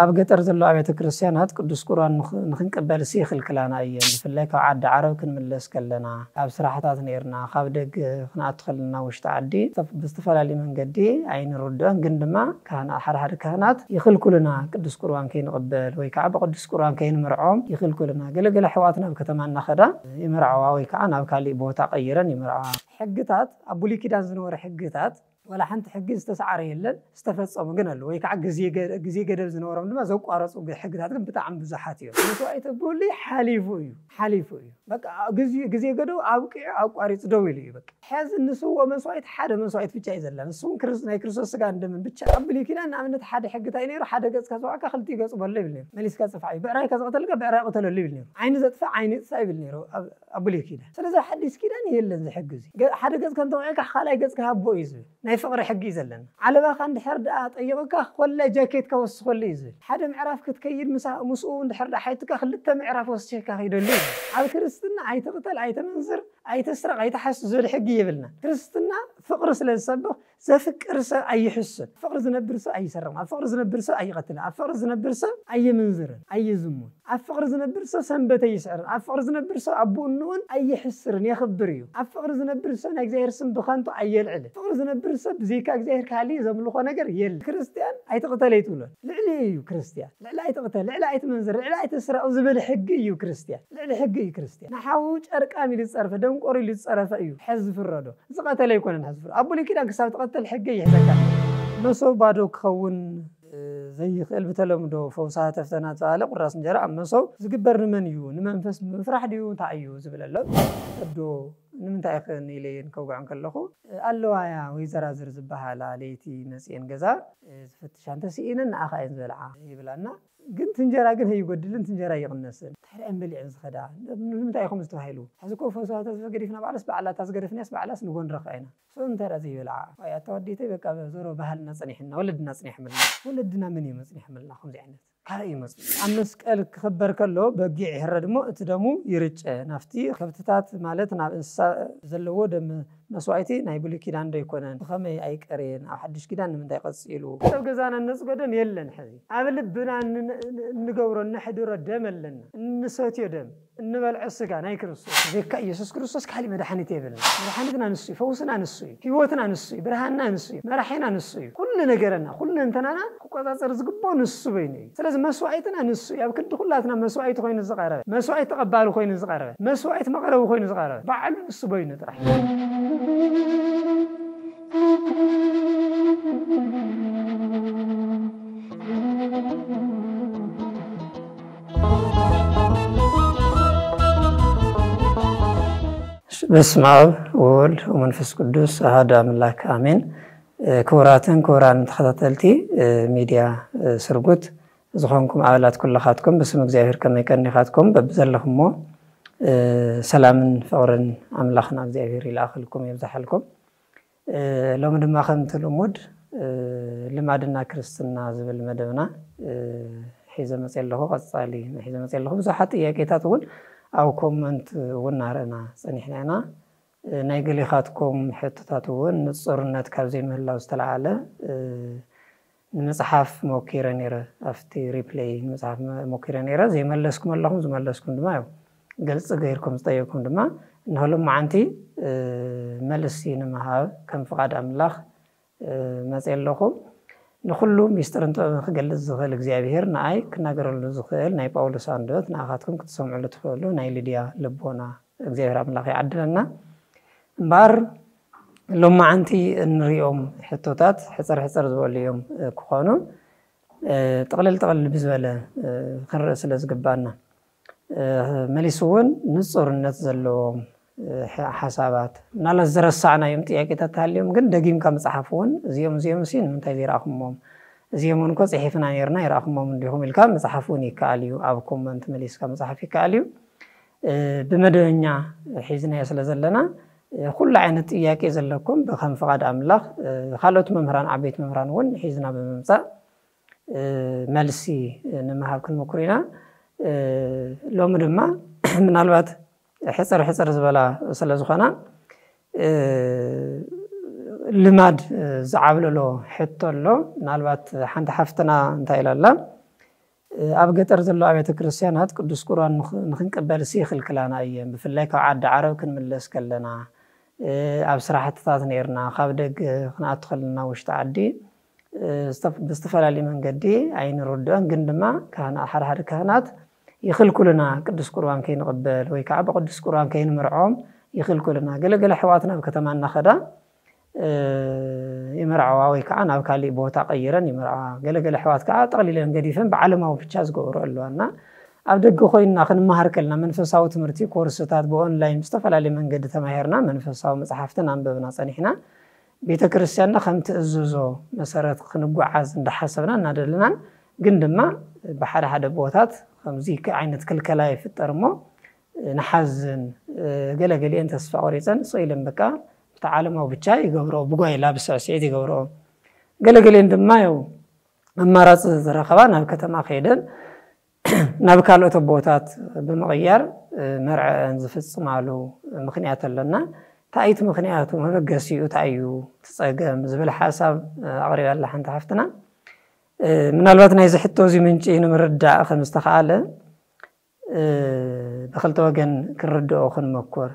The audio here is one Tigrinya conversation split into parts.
ኣብ ገጠር ዘሎ ኣብያተ ክርስቲያናት ቅዱስ ቁርባን ንኽ- ንኽንቅበል ሲ ይኽልክላና እየን። ብፍላይ ካብ ዓዲ ዓረብ ክንምለስ ከለና፣ ኣብ ስራሕታት ነይርና፣ ካብ ደገ ክንኣቱ ከለና ውሽጢ ዓዲ ብዝተፈላለዩ መንገዲ ኣይንርድኦን። ግን ድማ ካህና- ሓደ ሓደ ካህናት ይኽልኩልና፣ ቅዱስ ቁርባን ከይንቕበል ወይ ከዓ ብቅዱስ ቁርባን ከይንምርዖም ይኽልኩልና። ገለገለ ኣሕዋትና ኣብ ከተማ እናኸዳ ይምርዓዋ ወይ ከዓ ናብ ካሊእ ቦታ ቀይረን ይምርዓዋ። ሕግታት፣ ኣብ ብሉይ ኪዳን ዝነበረ ሕግታት ዋላ ሓንቲ ሕጊ ዝተሰዓረ የለን፣ ዝተፈጸሙ ግን ኣለዉ። ወይ ከዓ ግዜ ገ- ግዜ ገደብ ዝነበሮም ድማ ዘቋረጹ ግ- ሕግታት ግን ብጣዕሚ ብዙሓት እዮም። መስዋዕቲ ብሉይ ሓሊፉ እዩ፣ ሓሊፉ እዩ። በቃ ግዜ ግዜ ገደቡ ኣብቂዑ ኣቋሪጹ ደው ኢሉ እዩ። በቃ ሕዚ ንስውኦ መስዋዕቲ ሓደ መስዋዕቲ ብቻ እዩ ዘለና። ንሱ እውን ክርስ- ናይ ክርስቶስ ስጋን ደምን ብቻ። ኣብ ብሉይ ኪዳን ንኣብነት ሓደ ሕጊ እንታይ ነይሩ? ሓደ ገጽካ ዝወዓካ ክልቲኡ ገጹ በሎ ይብል ነይሩ። መሊስካ ጽፍዓ እዩ። ብዕራይ ከዝቐተልካ ብዕራይ ቅተለሉ ይብል ነይሩ። ዓይኒ ዘጥፍእ ዓይኒ ይጥፋ ይብል ነይሩ ኣብ ኣብ ብሉይ ኪዳን። ስለዚ ኣብ ሓዲስ ኪዳን የለን እዚ ሕጊ እዚ። ገ- ሓደ ገጽካ እንተወቂዕካ ካልኣይ ገጽካ ሃቦ እዩ ዝብል ናይ ፍቕሪ ሕጊ እዩ ዘለና። ዓለባኻ እንድሕር ደኣ ጠይቕካ ኮላይ ጃኬትካ ወስኸሉ እዩ ዝብል። ሓደ ምዕራፍ ክትከይድ ምሳ- ምስኡ እንድሕር ደኣ ሓይቱካ ክልተ ምዕራፍ ወሲኽካ ኺደሉ እዩ ዝብል። ኣብ ክርስትና ኣይትቕተል፣ ኣይተመንዝር፣ ኣይተስረቕ፣ ኣይትሓሱ ዝብል ሕጊ የብልና። ክርስትና ፍቕሪ ስለ ዝሰብኽ ዘፍቅር ሰብ ኣይሕስን፣ ኣብ ፍቕሪ ዝነብር ሰብ ኣይሰርቕን፣ ኣብ ፍቕሪ ዝነብር ሰብ ኣይቐትልን፣ ኣብ ፍቕሪ ዝነብር ሰብ ኣይምንዝርን፣ ኣይዝሙን፣ ኣብ ፍቕሪ ዝነብር ሰብ ሰንበት ኣይስዕርን፣ ኣብ ፍቕሪ ዝነብር ሰብ ኣቦኡ እኖኡን ኣይሕስርን፣ የኽብር እዩ። ኣብ ፍቕሪ ዝነብር ሰብ ናይ እግዚኣብሔር ስም ብኸንቱ ኣየልዕልን። ፍቕሪ ዝነብር ሰብ ብዘይካ እግዚኣብሔር ካልእ ዘምልኾ ነገር የለን። ክርስትያን ኣይትቕተል ኣይትብሎን። ልዕሊ እዩ ክርስትያን። ልዕሊ ኣይትቕተል፣ ልዕሊ ኣይትመንዝር፣ ልዕሊ ኣይትስረቕ ዝብል ሕጊ እዩ ክርስትያን። ልዕሊ ሕጊ እዩ ክርስትያን። ንሓዉ ጨርቃም ኢሉ ዝጸረፈ፣ ደንቆር ኢሉ ዝጸረፈ እዩ ሕዚ ዝፍረዶ። ዝቐተለ ኣይኮነን ሕዚ ዝፍረዶ። ኣብ ብሉይ ኪዳን ክሳብ ትቐተል ሕጊ ይሕዘካ። መሶብ ባዶ ክኸውን ዘይኽእል ብተለምዶ ፈውሲ ሃተፍተ እናተባህለ ቁራስ እንጀራ ኣብ መሶብ ዝግበር ንመን እዩ? ንመንፈስ ብምፍራሕ ድዩ? እንታይ እዩ ዝብል ኣሎ። ዶ ንምንታይ ኢኽን ኢለየን ከውግዐን ከለኹ፣ ኣለዋያ ወይ ዘራዝር ዝበሃላ ለይቲ መፅኤን ገዛ ዝፍትሻ እንተስኢነን ንኣኻ እየን ዝበልዓ ይብላና። ግን ትንጀራ ግን ኣይጎድልን፣ ትንጀራ ኣይቕነስን። እንታይ ደኣ እየን በሊዐን ዝኸዳ? ንምንታይ ኢኹም ዝተባሂሉ? ሕዚ እኮ ፈውሲ ሃተፍተ ገዲፍና ባዕላስ ባዕላ እታ ዝገደፍናያስ ባዕላስ ንጎ ንረኽዓ ኢና። ስኡ እንታይ ደኣ ዘይበልዓ? ዋይ ኣታ ወዲተይ በቃ ዞሮ ባህልና ጸኒሕና፣ ወለድና ጸኒሖምልና። ወለድና መን እዮም ኣጽኒሖምልና ከምዚ ዓይነት? ካበይ እዩ መጽኡ? ኣብ መስቀል ክኽበር ከሎ በጊዕ ይሕረድ እሞ እቲ ደሙ ይርጨ። ናብቲ ከብትታት ማለት ናብ እንስሳ ዘለዎ ደም መስዋዕቲ ናይ ብሉይ ኪዳን ዶ ኣይኮነን? ብኸመይ ኣይቀርየን? ኣብ ሓድሽ ኪዳን ንምንታይ ቀጺሉ? ሰብ ገዛና እነጽጎ ደም የለን። ሕዚ ኣብ ልብና ን- ን- እንገብሮ እነሕድሮ ደም ኣለና። እንሰትዮ ደም፣ እንበልዖ ስጋ ናይ ክርስቶስ። ብዘይካ ኢየሱስ ክርስቶስ ካሊእ መድሓኒት የብልና። መድሓኒትና ንሱ እዩ፣ ፈውስና ንሱ እዩ፣ ህይወትና ንሱ እዩ፣ ብርሃንና ንሱ እዩ፣ መራሒና ንሱ እዩ። ኩሉ ነገርና፣ ኩሉ እንተናና ክቆጻጸር ዝግብኦ ንሱ በይኑ እዩ። ስለዚ መስዋዕትና ንሱ እዩ። ኣብ ክንዲ ኩላትና መስዋዕቲ ኮይኑ ዝቐረበ፣ መስዋዕቲ ተቐባሊ ኮይኑ ዝቐረበ፣ መስዋዕቲ መቕረቢ ኮይኑ ዝቐረበ ባዕሉ ንሱ በይኑ ጥራሕ። በስመ ኣብ ወወልድ ወመንፈስ ቅዱስ ኣሐዱ ኣምላክ ኣሜን። ክቡራትን ክቡራን ተኸታተልቲ ሚድያ ስርጉት ዝኾንኩም ኣባላት ኩልኻትኩም ብስም እግዚኣብሔር ከመይ ቀኒኻትኩም? በብዘለኹሞ ሰላምን ፍቕርን ኣምላኽና እግዚኣብሔር ይልኣኸልኩም፣ የብዝሓልኩም። ሎሚ ድማ ከምቲ ልሙድ ልማድና ክርስትና ዝብል መደብና ሒዘ መፅየ ኣለኹ። ቀፃሊ ሒዘ መፅየ ኣለኹ። ብዙሓት ጥያቄታት እውን ኣብ ኮመንት እውን እናረእና ፀኒሕና ኢና። ናይ ገሊኻትኩም ሕቶታት እውን ንፁርነት ካብ ዘይምህላው ዝተለዓለ ንምፅሓፍ ሞኪረ ነይረ፣ ኣብቲ ሪፕለይ ንምፅሓፍ ሞኪረ ነይረ። ዘይመለስኩም ኣለኹም፣ ዝመለስኩም ድማ ያው ግልፂ ገይርኩም ዝጠየቅኩም ድማ እንሆ ሎማዓንቲ መልሲ ንምሃብ ከም ፍቓድ ኣምላኽ መፅየ ኣለኹ። ንኹሉ ሚስጥርን ጥበብን ክገልፅ ዝኽእል እግዚኣብሔር ንኣይ ክናገረሉ ዝኽእል ናይ ጳውሎስ ኣንደበት ንኣኻትኩም ክትሰምዕሉ ትኽእሉ ናይ ልድያ ልቦና እግዚኣብሔር ኣምላኽ ይዓድለና። እምበኣር ሎማዓንቲ እንሪኦም ሕቶታት ሕፅር ሕፅር ዝበሉ እዮም ክኾኑ። ጥቕልል ጥቕልል ብዝበለ ክንርኢ ስለ ዝግባና፣ መሊሱ እውን ንፁርነት ዘለዎም ሓሳባት፣ ምናልባት ዝረሳዕናዮም ጥያቄታት ተሃልዮም ግን ደጊምካ ምፅሓፍ እውን እዚኦም እዚኦም ሲ ንምንታይ ዘይረኣኹሞም፣ እዚኦም እውን እኮ ፅሒፍና ነይርና ይረኣኹሞም እንዲኹም ኢልካ ምፅሓፍ እውን ይከኣል እዩ። ኣብ ኮመንት መሊስካ ምፅሓፍ ይከኣል እዩ። ብመደበኛ ሒዝናዮ ስለ ዘለና ኩሉ ዓይነት ጥያቄ ዘለኩም ብከም ፍቓድ ኣምላኽ ካልኦት መምህራን ዓበይቲ መምህራን እውን ሒዝና ብምምፃእ መልሲ ንምሃብ ክንምኩር ኢና። ሎሚ ድማ ምናልባት ሕፅር ሕፅር ዝበላ ስለ ዝኾና ልማድ ዝዓብለሎ ሕቶ ኣሎ። ምናልባት ሓንቲ ሓፍትና እንታይ ኢላ ኣላ? ኣብ ገጠር ዘለዋ ኣብያተ ክርስቲያናት ቅዱስ ቁርባን ንኽንቅበልሲ ይኽልክላና እየን። ብፍላይ ካብ ዓዲ ዓረብ ክንምለስ ከለና፣ ኣብ ስራሕትታት ነይርና፣ ካብ ደገ ክንኣቱ ከለና ውሽጢ ዓዲ ብዝተፈላለየ መንገዲ ኣይንርድኦን። ግን ድማ ሓደ ሓደ ካህናት ይኽልክሉና፣ ቅዱስ ቁርባን ከይንቕበል ወይ ከዓ ብቅዱስ ቁርባን ከይንምርዖም ይኽልክሉና። ገለገለ ኣሕዋትና ኣብ ከተማ እናኸዳ ይምርዓዋ ወይ ከዓ ናብ ካሊእ ቦታ ቀይረን ይምርዓዋ። ገለገለ ኣሕዋት ከዓ ጠቕሊለን ገዲፈን ብዓለማዊ ብቻ ዝገብሩ ኣለዋ። እና ኣብ ደገ ኮይንና ክንመሃር ከለና መንፈሳዊ ትምህርቲ ኮርስታት ብኦንላይን ብዝተፈላለየ መንገዲ ተማሂርና መንፈሳዊ መፅሓፍቲ ኣንበብና ፀኒሕና። ቤተ ክርስቲያንና ከም ትእዝዞ መሰረት ክንጓዓዝ እንዳሓሰብና እናደለናን ግን ድማ ብሓደ ሓደ ቦታት ከምዚ ዓይነት ክልከላ ይፍጠር እሞ ንሓዝን፣ ገለገሊአን ተስፋ ቆሪፀን ስቕ ኢለን በቃ ብቲ ዓለማዊ ብቻ ይገብረኦ፣ ብጓይላ ብስዕስዒት ይገብረኦ። ገለገሊአን ድማ ያው ኣማራፂ ዝረኸባ ናብ ከተማ ከይደን ናብ ካልኦት ኣቦታት ብምቕያር መርዐአን ዝፍፅማሉ ምኽንያት ኣለና። እንታይ እቲ ምኽንያቱ፣ መበገሲኡ እንታይ እዩ፣ እቲ ፀገም ዝብል ሓሳብ ኣቕሪባ ኣላ ሓንቲ ሓፍትና። ምናልባት ናይዚ ሕቶ እዚ ምንጪ ንምርዳእ ከም ዝተኻኣለ ብክልተ ወገን ክንርድኦ ክንመኩር።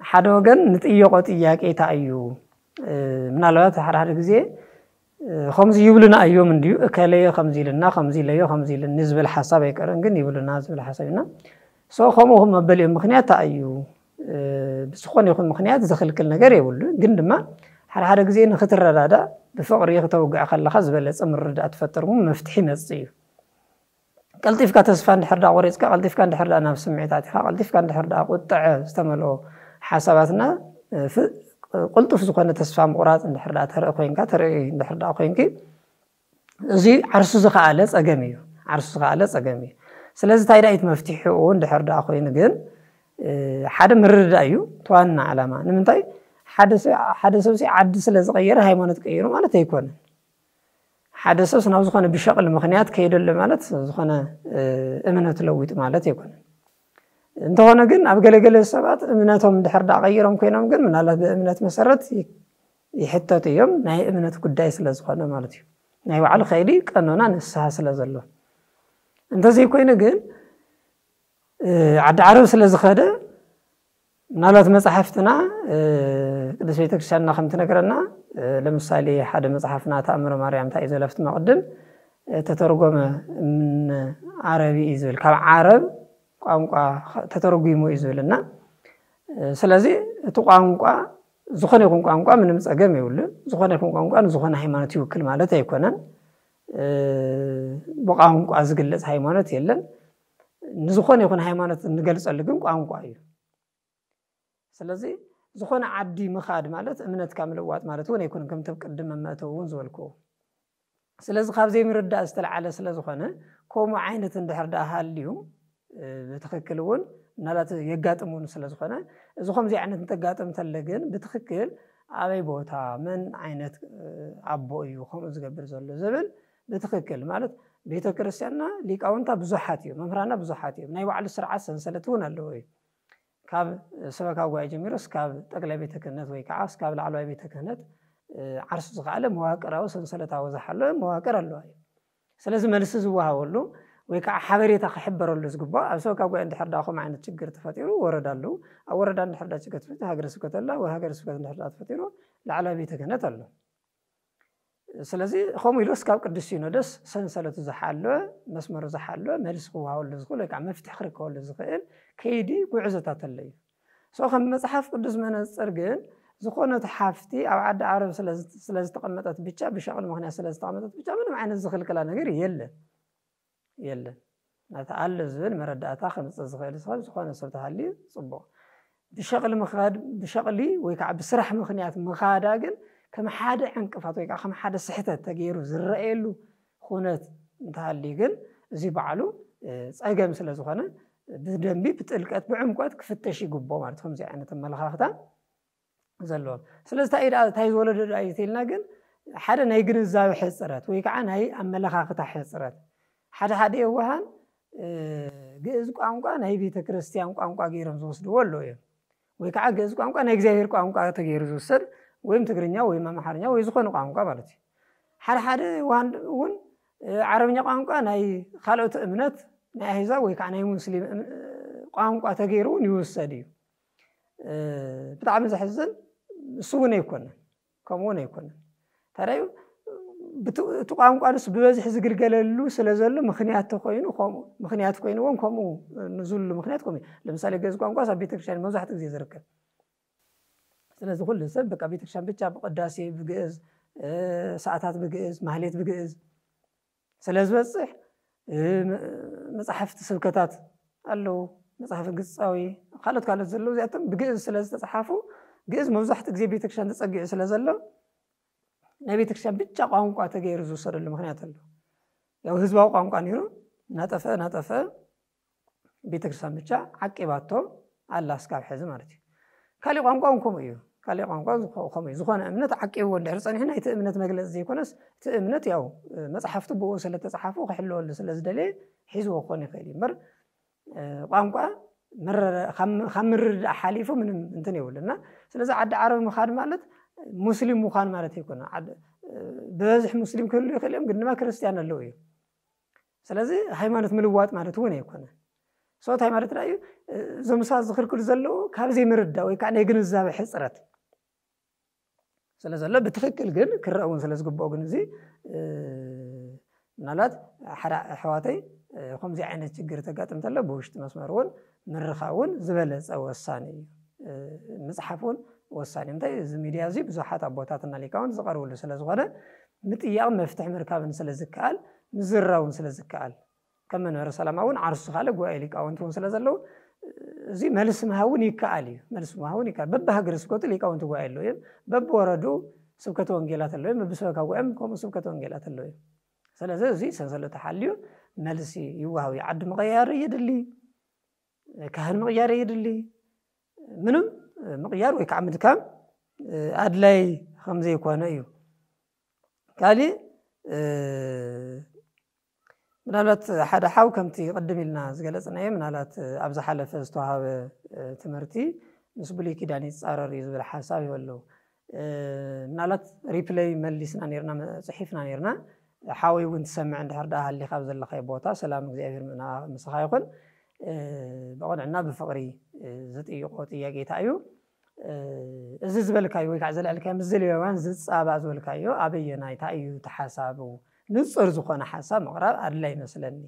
ሓደ ወገን ንጥየቆ ጥያቄ እንታይ እዩ? ምናልባት ሓደ ሓደ ግዜ ከምዚ ይብሉና እዮም እንድዩ፣ እከለዮ ከምዚ ኢልና፣ ከምዚ ኢለዮ ከምዚ ኢልኒ ዝብል ሓሳብ ኣይቀርን፣ ግን ይብሉና ዝብል ሓሳብ ኢና። ሶ ከምኡ መበሊኦም ምኽንያት እንታይ እዩ? ብዝኾነ ይኹን ምኽንያት ዝኽልክል ነገር የብሉ። ግን ድማ ሓደ ሓደ ግዜ ንክትረዳዳእ ብፍቕሪ ክተውግዕ ከለኻ ዝበለፀ ምርዳእ ትፈጥር እውን መፍትሒ ይመፅእ እዩ። ቀልጢፍካ ተስፋ እንድሕር ዳ ቆሪፅካ፣ ቀልጢፍካ እንድሕር ዳ ናብ ስምዒት ኣቲኻ፣ ቀልጢፍካ እንድሕር ዳ ቁጥዐ ዝተመልኦ ሓሳባትና፣ ፍ-፣ ቅልጡፍ ዝኾነ ተስፋ ምቑራፅ እንድሕር ዳ ተርኢ ኮይንካ፣ ተርኢ እንድሕር ዳ ኮይንኪ፣ እዚ ዓርሱ ዝኸኣለ ፀገም እዩ። ዓርሱ ዝኸኣለ ፀገም እዩ። ስለዚ እንታይ ዳኢት መፍትሒኡ እንድሕር ዳ ኮይኑ ግን፣ ሓደ ምርድዳእ እዩ እቲ ዋና ዓላማ። ንምንታይ? ሓደ ሰብ፣ ሓደ ሰብ ሲ ዓዲ ስለ ዝቐየረ ሃይማኖት ቀይሩ ማለት ኣይኮነን። ሓደ ሰብስ ናብ ዝኾነ ብሸቕሊ ምኽንያት ከይደሎ ማለት ዝኾነ እምነት ለዊጡ ማለት ኣይኮነን። እንተኾነ ግን ኣብ ገለገለ ሰባት እምነቶም እንድሕር ዳ ቀይሮም ኮይኖም ግን ምናልባት ብእምነት መሰረት ይ-፣ ይሕተቱ እዮም። ናይ እምነት ጉዳይ ስለ ዝኾነ ማለት እዩ። ናይ ባዕሉ ከይዲ ቀኖና ንስሓ ስለ ዘሎ። እንተዘይኮይኑ ግን ዓዲ ዓረብ ስለ ዝኸደ ምናልባት መፅሓፍትና ቅዱስ ቤተክርስትያንና ከም ትነግረና፣ ለምሳሌ ሓደ መፅሓፍና ተኣምረ ማርያም እንታይ እዩ ዝብል ኣብቲ መቕድም ተተርጎመ ምን ዓረቢ እዩ ዝብል፣ ካብ ዓረብ ቋንቋ ተተረጉሙ እዩ ዝብል። እና ስለዚ እቲ ቋንቋ ዝኾነ ይኹን ቋንቋ ምንም ፀገም የብሉን። ዝኾነ ይኹን ቋንቋ ንዝኾነ ሃይማኖት ይውክል ማለት ኣይኮነን። ብቋንቋ ዝግለፅ ሃይማኖት የለን። ንዝኾነ ይኹን ሃይማኖት እንገልፀሉ ግን ቋንቋ እዩ። ስለዚ ዝኾነ ዓዲ ምኻድ ማለት እምነትካ ምልዋጥ ማለት እውን ኣይኮነን፣ ከምቲ ቅድም መእተዊ እውን ዝበልክዎ። ስለዚ ካብ ዘይምርዳእ ዝተለዓለ ስለ ዝኾነ ከምኡ ዓይነት እንድሕር ደኣ ሃልዩ ብትኽክል እውን ምናልባት የጋጥም እውን ስለ ዝኾነ፣ እዚ ከምዚ ዓይነት እንተጋጥም ተለ ግን ብትኽክል ኣበይ ቦታ መን ዓይነት ኣቦ እዩ ከምኡ ዝገብር ዘሎ ዝብል ብትኽክል ማለት ቤተ ክርስቲያንና ሊቃውንታ ብዙሓት እዮም፣ መምህራና ብዙሓት እዮም። ናይ ባዕሉ ስርዓት ሰንሰለት እውን ኣለዎ እዩ። ካብ ሰበካ ጉባኤ ጀሚሩ እስካብ ጠቅላይ ቤተ ክህነት ወይ ከዓ እስካብ ላዕለዋይ ቤተ ክህነት ዓርሱ ዝኸኣለ መዋቅራዊ ሰንሰለታዊ ዝሓለወ መዋቅር ኣለዋ እዩ። ስለዚ መልሲ ዝወሃበሉ ወይ ከዓ ሓበሬታ ክሕበረሉ ዝግባእ ኣብ ሰበካ ጉባኤ እንድሕር ደኣ ከምኡ ዓይነት ችግር ተፈጢሩ ወረዳ ኣለዉ። ኣብ ወረዳ እንድሕር ደኣ ችግር ተፈጢሩ ሃገረ ስብከት ኣላ። ወይ ሃገረ ስብከት እንድሕር ደኣ ተፈጢሩ ላዕለዋይ ቤተ ክህነት ኣሎ። ስለዚ ከምኡ ኢሉ እስካብ ቅዱስ ሲኖዶስ ሰንሰለቱ ዝሓለወ መስመሩ ዝሓለወ መልሲ ክወሃበሉ ዝኽእል ወይ ከዓ መፍትሒ ክርከበሉ ዝኽእል ከይዲ ጉዕዞታት ኣሎ እዩ። ሶ ከም መፅሓፍ ቅዱስ መነፅር ግን ዝኾነት ሓፍቲ ኣብ ዓዲ ዓረብ ስለ ዝተቐመጠት ብቻ ብሸቕሊ ምኽንያት ስለ ዝተቐመጠት ብቻ ምንም ዓይነት ዝኽልክላ ነገር የለን። የለን። ናቲ ኣሎ ዝብል መረዳእታ ከምፅእ ዝኽእል ሰብ ዝኾነ ሰብ ተሃልዩ ፅቡቕ። ብሸቕሊ ምኻድ፣ ብሸቕሊ ወይ ከዓ ብስራሕ ምኽንያት ምኻዳ ግን ከም ሓደ ዕንቅፋት ወይ ከዓ ከም ሓደ ስሕተት ተገይሩ ዝረኣየሉ ኩነት እንተሃልዩ ግን እዚ ባዕሉ ፀገም ስለ ዝኾነ ብደንቢ ብጥልቀት ብዕምቆት ክፍተሽ ይግቦ ማለት ከምዚ ዓይነት ኣመለኻኽታ ዘለዎም። ስለዚ እንታይ እዩ ደኣ፣ እንታይ ዝወለዶ ደኣ እዩ ተልና ግን ሓደ ናይ ግንዛቤ ሕፅረት ወይ ከዓ ናይ ኣመለኻኽታ ሕፅረት። ሓደ ሓደ የዋሃን ግእዝ ቋንቋ ናይ ቤተ ክርስቲያን ቋንቋ ገይሮም ዝወስድዎ ኣለዉ እዮም። ወይ ከዓ ግእዝ ቋንቋ ናይ እግዚኣብሔር ቋንቋ ተገይሩ ዝውሰድ ወይም ትግርኛ ወይም ኣምሓርኛ ወይ ዝኾነ ቋንቋ ማለት እዩ። ሓደ ሓደ የዋሃን እውን ዓረብኛ ቋንቋ ናይ ካልኦት እምነት ናይ ኣህዛብ ወይ ከዓ ናይ ሙስሊም ቋንቋ ተገይሩ እውን ይውሰድ እዩ። ብጣዕሚ ዘሕዝን እሱ እውን ኣይኮነን፣ ከምኡ እውን ኣይኮነን። ታዲያ እቲ ቋንቋ ንሱ ብበዝሒ ዝግልገለሉ ስለ ዘሎ ምክንያት ተኮይኑ ከምኡ ምክንያት ኮይንዎም ከምኡ ንዝሉ ምክንያት ከምኡ። ለምሳሌ ግእዝ ቋንቋ ኣብ ቤተክርስትያን መብዛሕትኡ ግዜ ዝርከብ። ስለዚ ኩሉ ሰብ በቃ ቤተክርስትያን ብቻ ብቅዳሴ ብግእዝ፣ ሰዓታት ብግእዝ፣ ማህሌት ብግእዝ ስለ ዝበፅሕ፣ መፅሓፍቲ ስብከታት ኣለዉ፣ መፅሓፍ ግፃዊ፣ ካልኦት ካልኦት ዘለዉ እዚኣቶም ብግእዝ ስለ ዝተፅሓፉ፣ ግእዝ መብዛሕትኡ ግዜ ቤተክርስትያን ተፀጊዑ ስለ ዘሎ ናይ ቤተክርስትያን ብቻ ቋንቋ ተገይሩ ዝውሰደሉ ምክንያት ኣሎ። ያው ህዝባዊ ቋንቋ ነይሩ፣ እናጠፈ እናጠፈ ቤተክርስትያን ብቻ ዓቂባቶ ኣላ እስካብ ሕዚ ማለት እዩ። ካሊእ ቋንቋ እውን ከምኡ እዩ። ካሊእ ቋንቋ ከምኡ እዩ። ዝኾነ እምነት ዓቂብዎ እንድሕር ፀኒሑ ናይቲ እምነት መግለፂ ዘይኮነስ እቲ እምነት ያው መፅሓፍቲ ብኡ ስለተፅሓፉ ክሕለወሉ ስለዝደለየ ሒዝዎ ክኾን ይኽእል እዩ እምበር ቋንቋ ካብ ምርድዳእ ሓሊፉ ምንም እንትን የብሉ እና ስለዚ ዓዲ ዓረብ ምኻድ ማለት ሙስሊም ምዃን ማለት ኣይኮነ። ብበዝሒ ሙስሊም ክህሉ ይኽእል እዮም፣ ግን ድማ ክርስትያን ኣለዉ እዩ። ስለዚ ሃይማኖት ምልዋጥ ማለት እውን ኣይኮነ። ሶ እንታይ ማለት እዩ? እዞም ሰባት ዝኽልክሉ ዘለዉ ካብ ዘይምርዳእ ወይ ከዓ ናይ ግንዛቤ ሕፅረት ስለ ዘሎ ብትኽክል ግን ክረአ እውን ስለ ዝግብኦ ግን እዚ ምናልባት ሓደ ኣሕዋተይ ከምዚ ዓይነት ችግር ተጋጥም ተሎ ብውሽጢ መስመር እውን ምርኻብ እውን ዝበለፀ ወሳኒ እዩ። ምፅሓፍ እውን ወሳኒ እዩ። እንታይ እዚ ሚድያ እዚ ብዙሓት ኣቦታትና ሊቃውንት ዝቐርብሉ ስለ ዝኾነ ምጥያቕን መፍትሒ ምርካብን ስለ ዝከኣል ምዝራውን ስለ ዝከኣል ከም መንበረ ሰላማ እውን ዓርሱ ካልእ ጉባኤ ሊቃውንቲ እውን ስለ ዘለዉ እዚ መልሲ ምሃብ እውን ይከኣል እዩ። መልሲ ምሃብ እውን ይከኣል። በብሃገረ ስብከቱ ሊቃውንቲ ጉባኤ ኣለዉ እዮም። በብወረዱ ስብከተ ወንጌላት ኣለዉ እዮም። በብሰበካ ጉባኤም ከምኡ ስብከተ ወንጌላት ኣለዉ እዮም። ስለዚ እዚ ሰንሰለቱ ሓልዩ መልሲ ይወሃብ እዩ። ዓዲ ምቕያር የድሊ፣ ካህን ምቕያር የድሊ፣ ምንም ምቕያር ወይ ከዓ ምድካም ኣድላይ ከም ዘይኮነ እዩ። ካሊእ ምናልባት ሓደ ሓው ከምቲ ቅድም ኢልና ዝገለፅናዮ ምናልባት ኣብ ዝሓለፈ ዝተዋሃበ ትምህርቲ ምስ ብሉይ ኪዳን ይፃረር እዩ ዝብል ሓሳብ ይበሉ። ምናልባት ሪፕለይ መሊስና ነርና ፅሒፍና ነርና ሓወይ እውን ትሰምዕ እንድሕር ደኣ ሃሊካ ኣብ ዘለካይ ቦታ ሰላም እግዚኣብሔር ምና- ምሳኻ ይኹን። ብቕንዕና ብፍቕሪ ዝጥይቆ ጥያቄ እንታይ እዩ? እዚ ዝበልካዮ ወይ ከዓ ዘልዕልካዮ ምስ ዘሌዋውያን ዝፃባእ ዝበልካዮ ኣበየናይ እንታይ እዩ እቲ ሓሳቡ? ንፁር ዝኾነ ሓሳብ ምቕራብ ኣድላይ ይመስለኒ።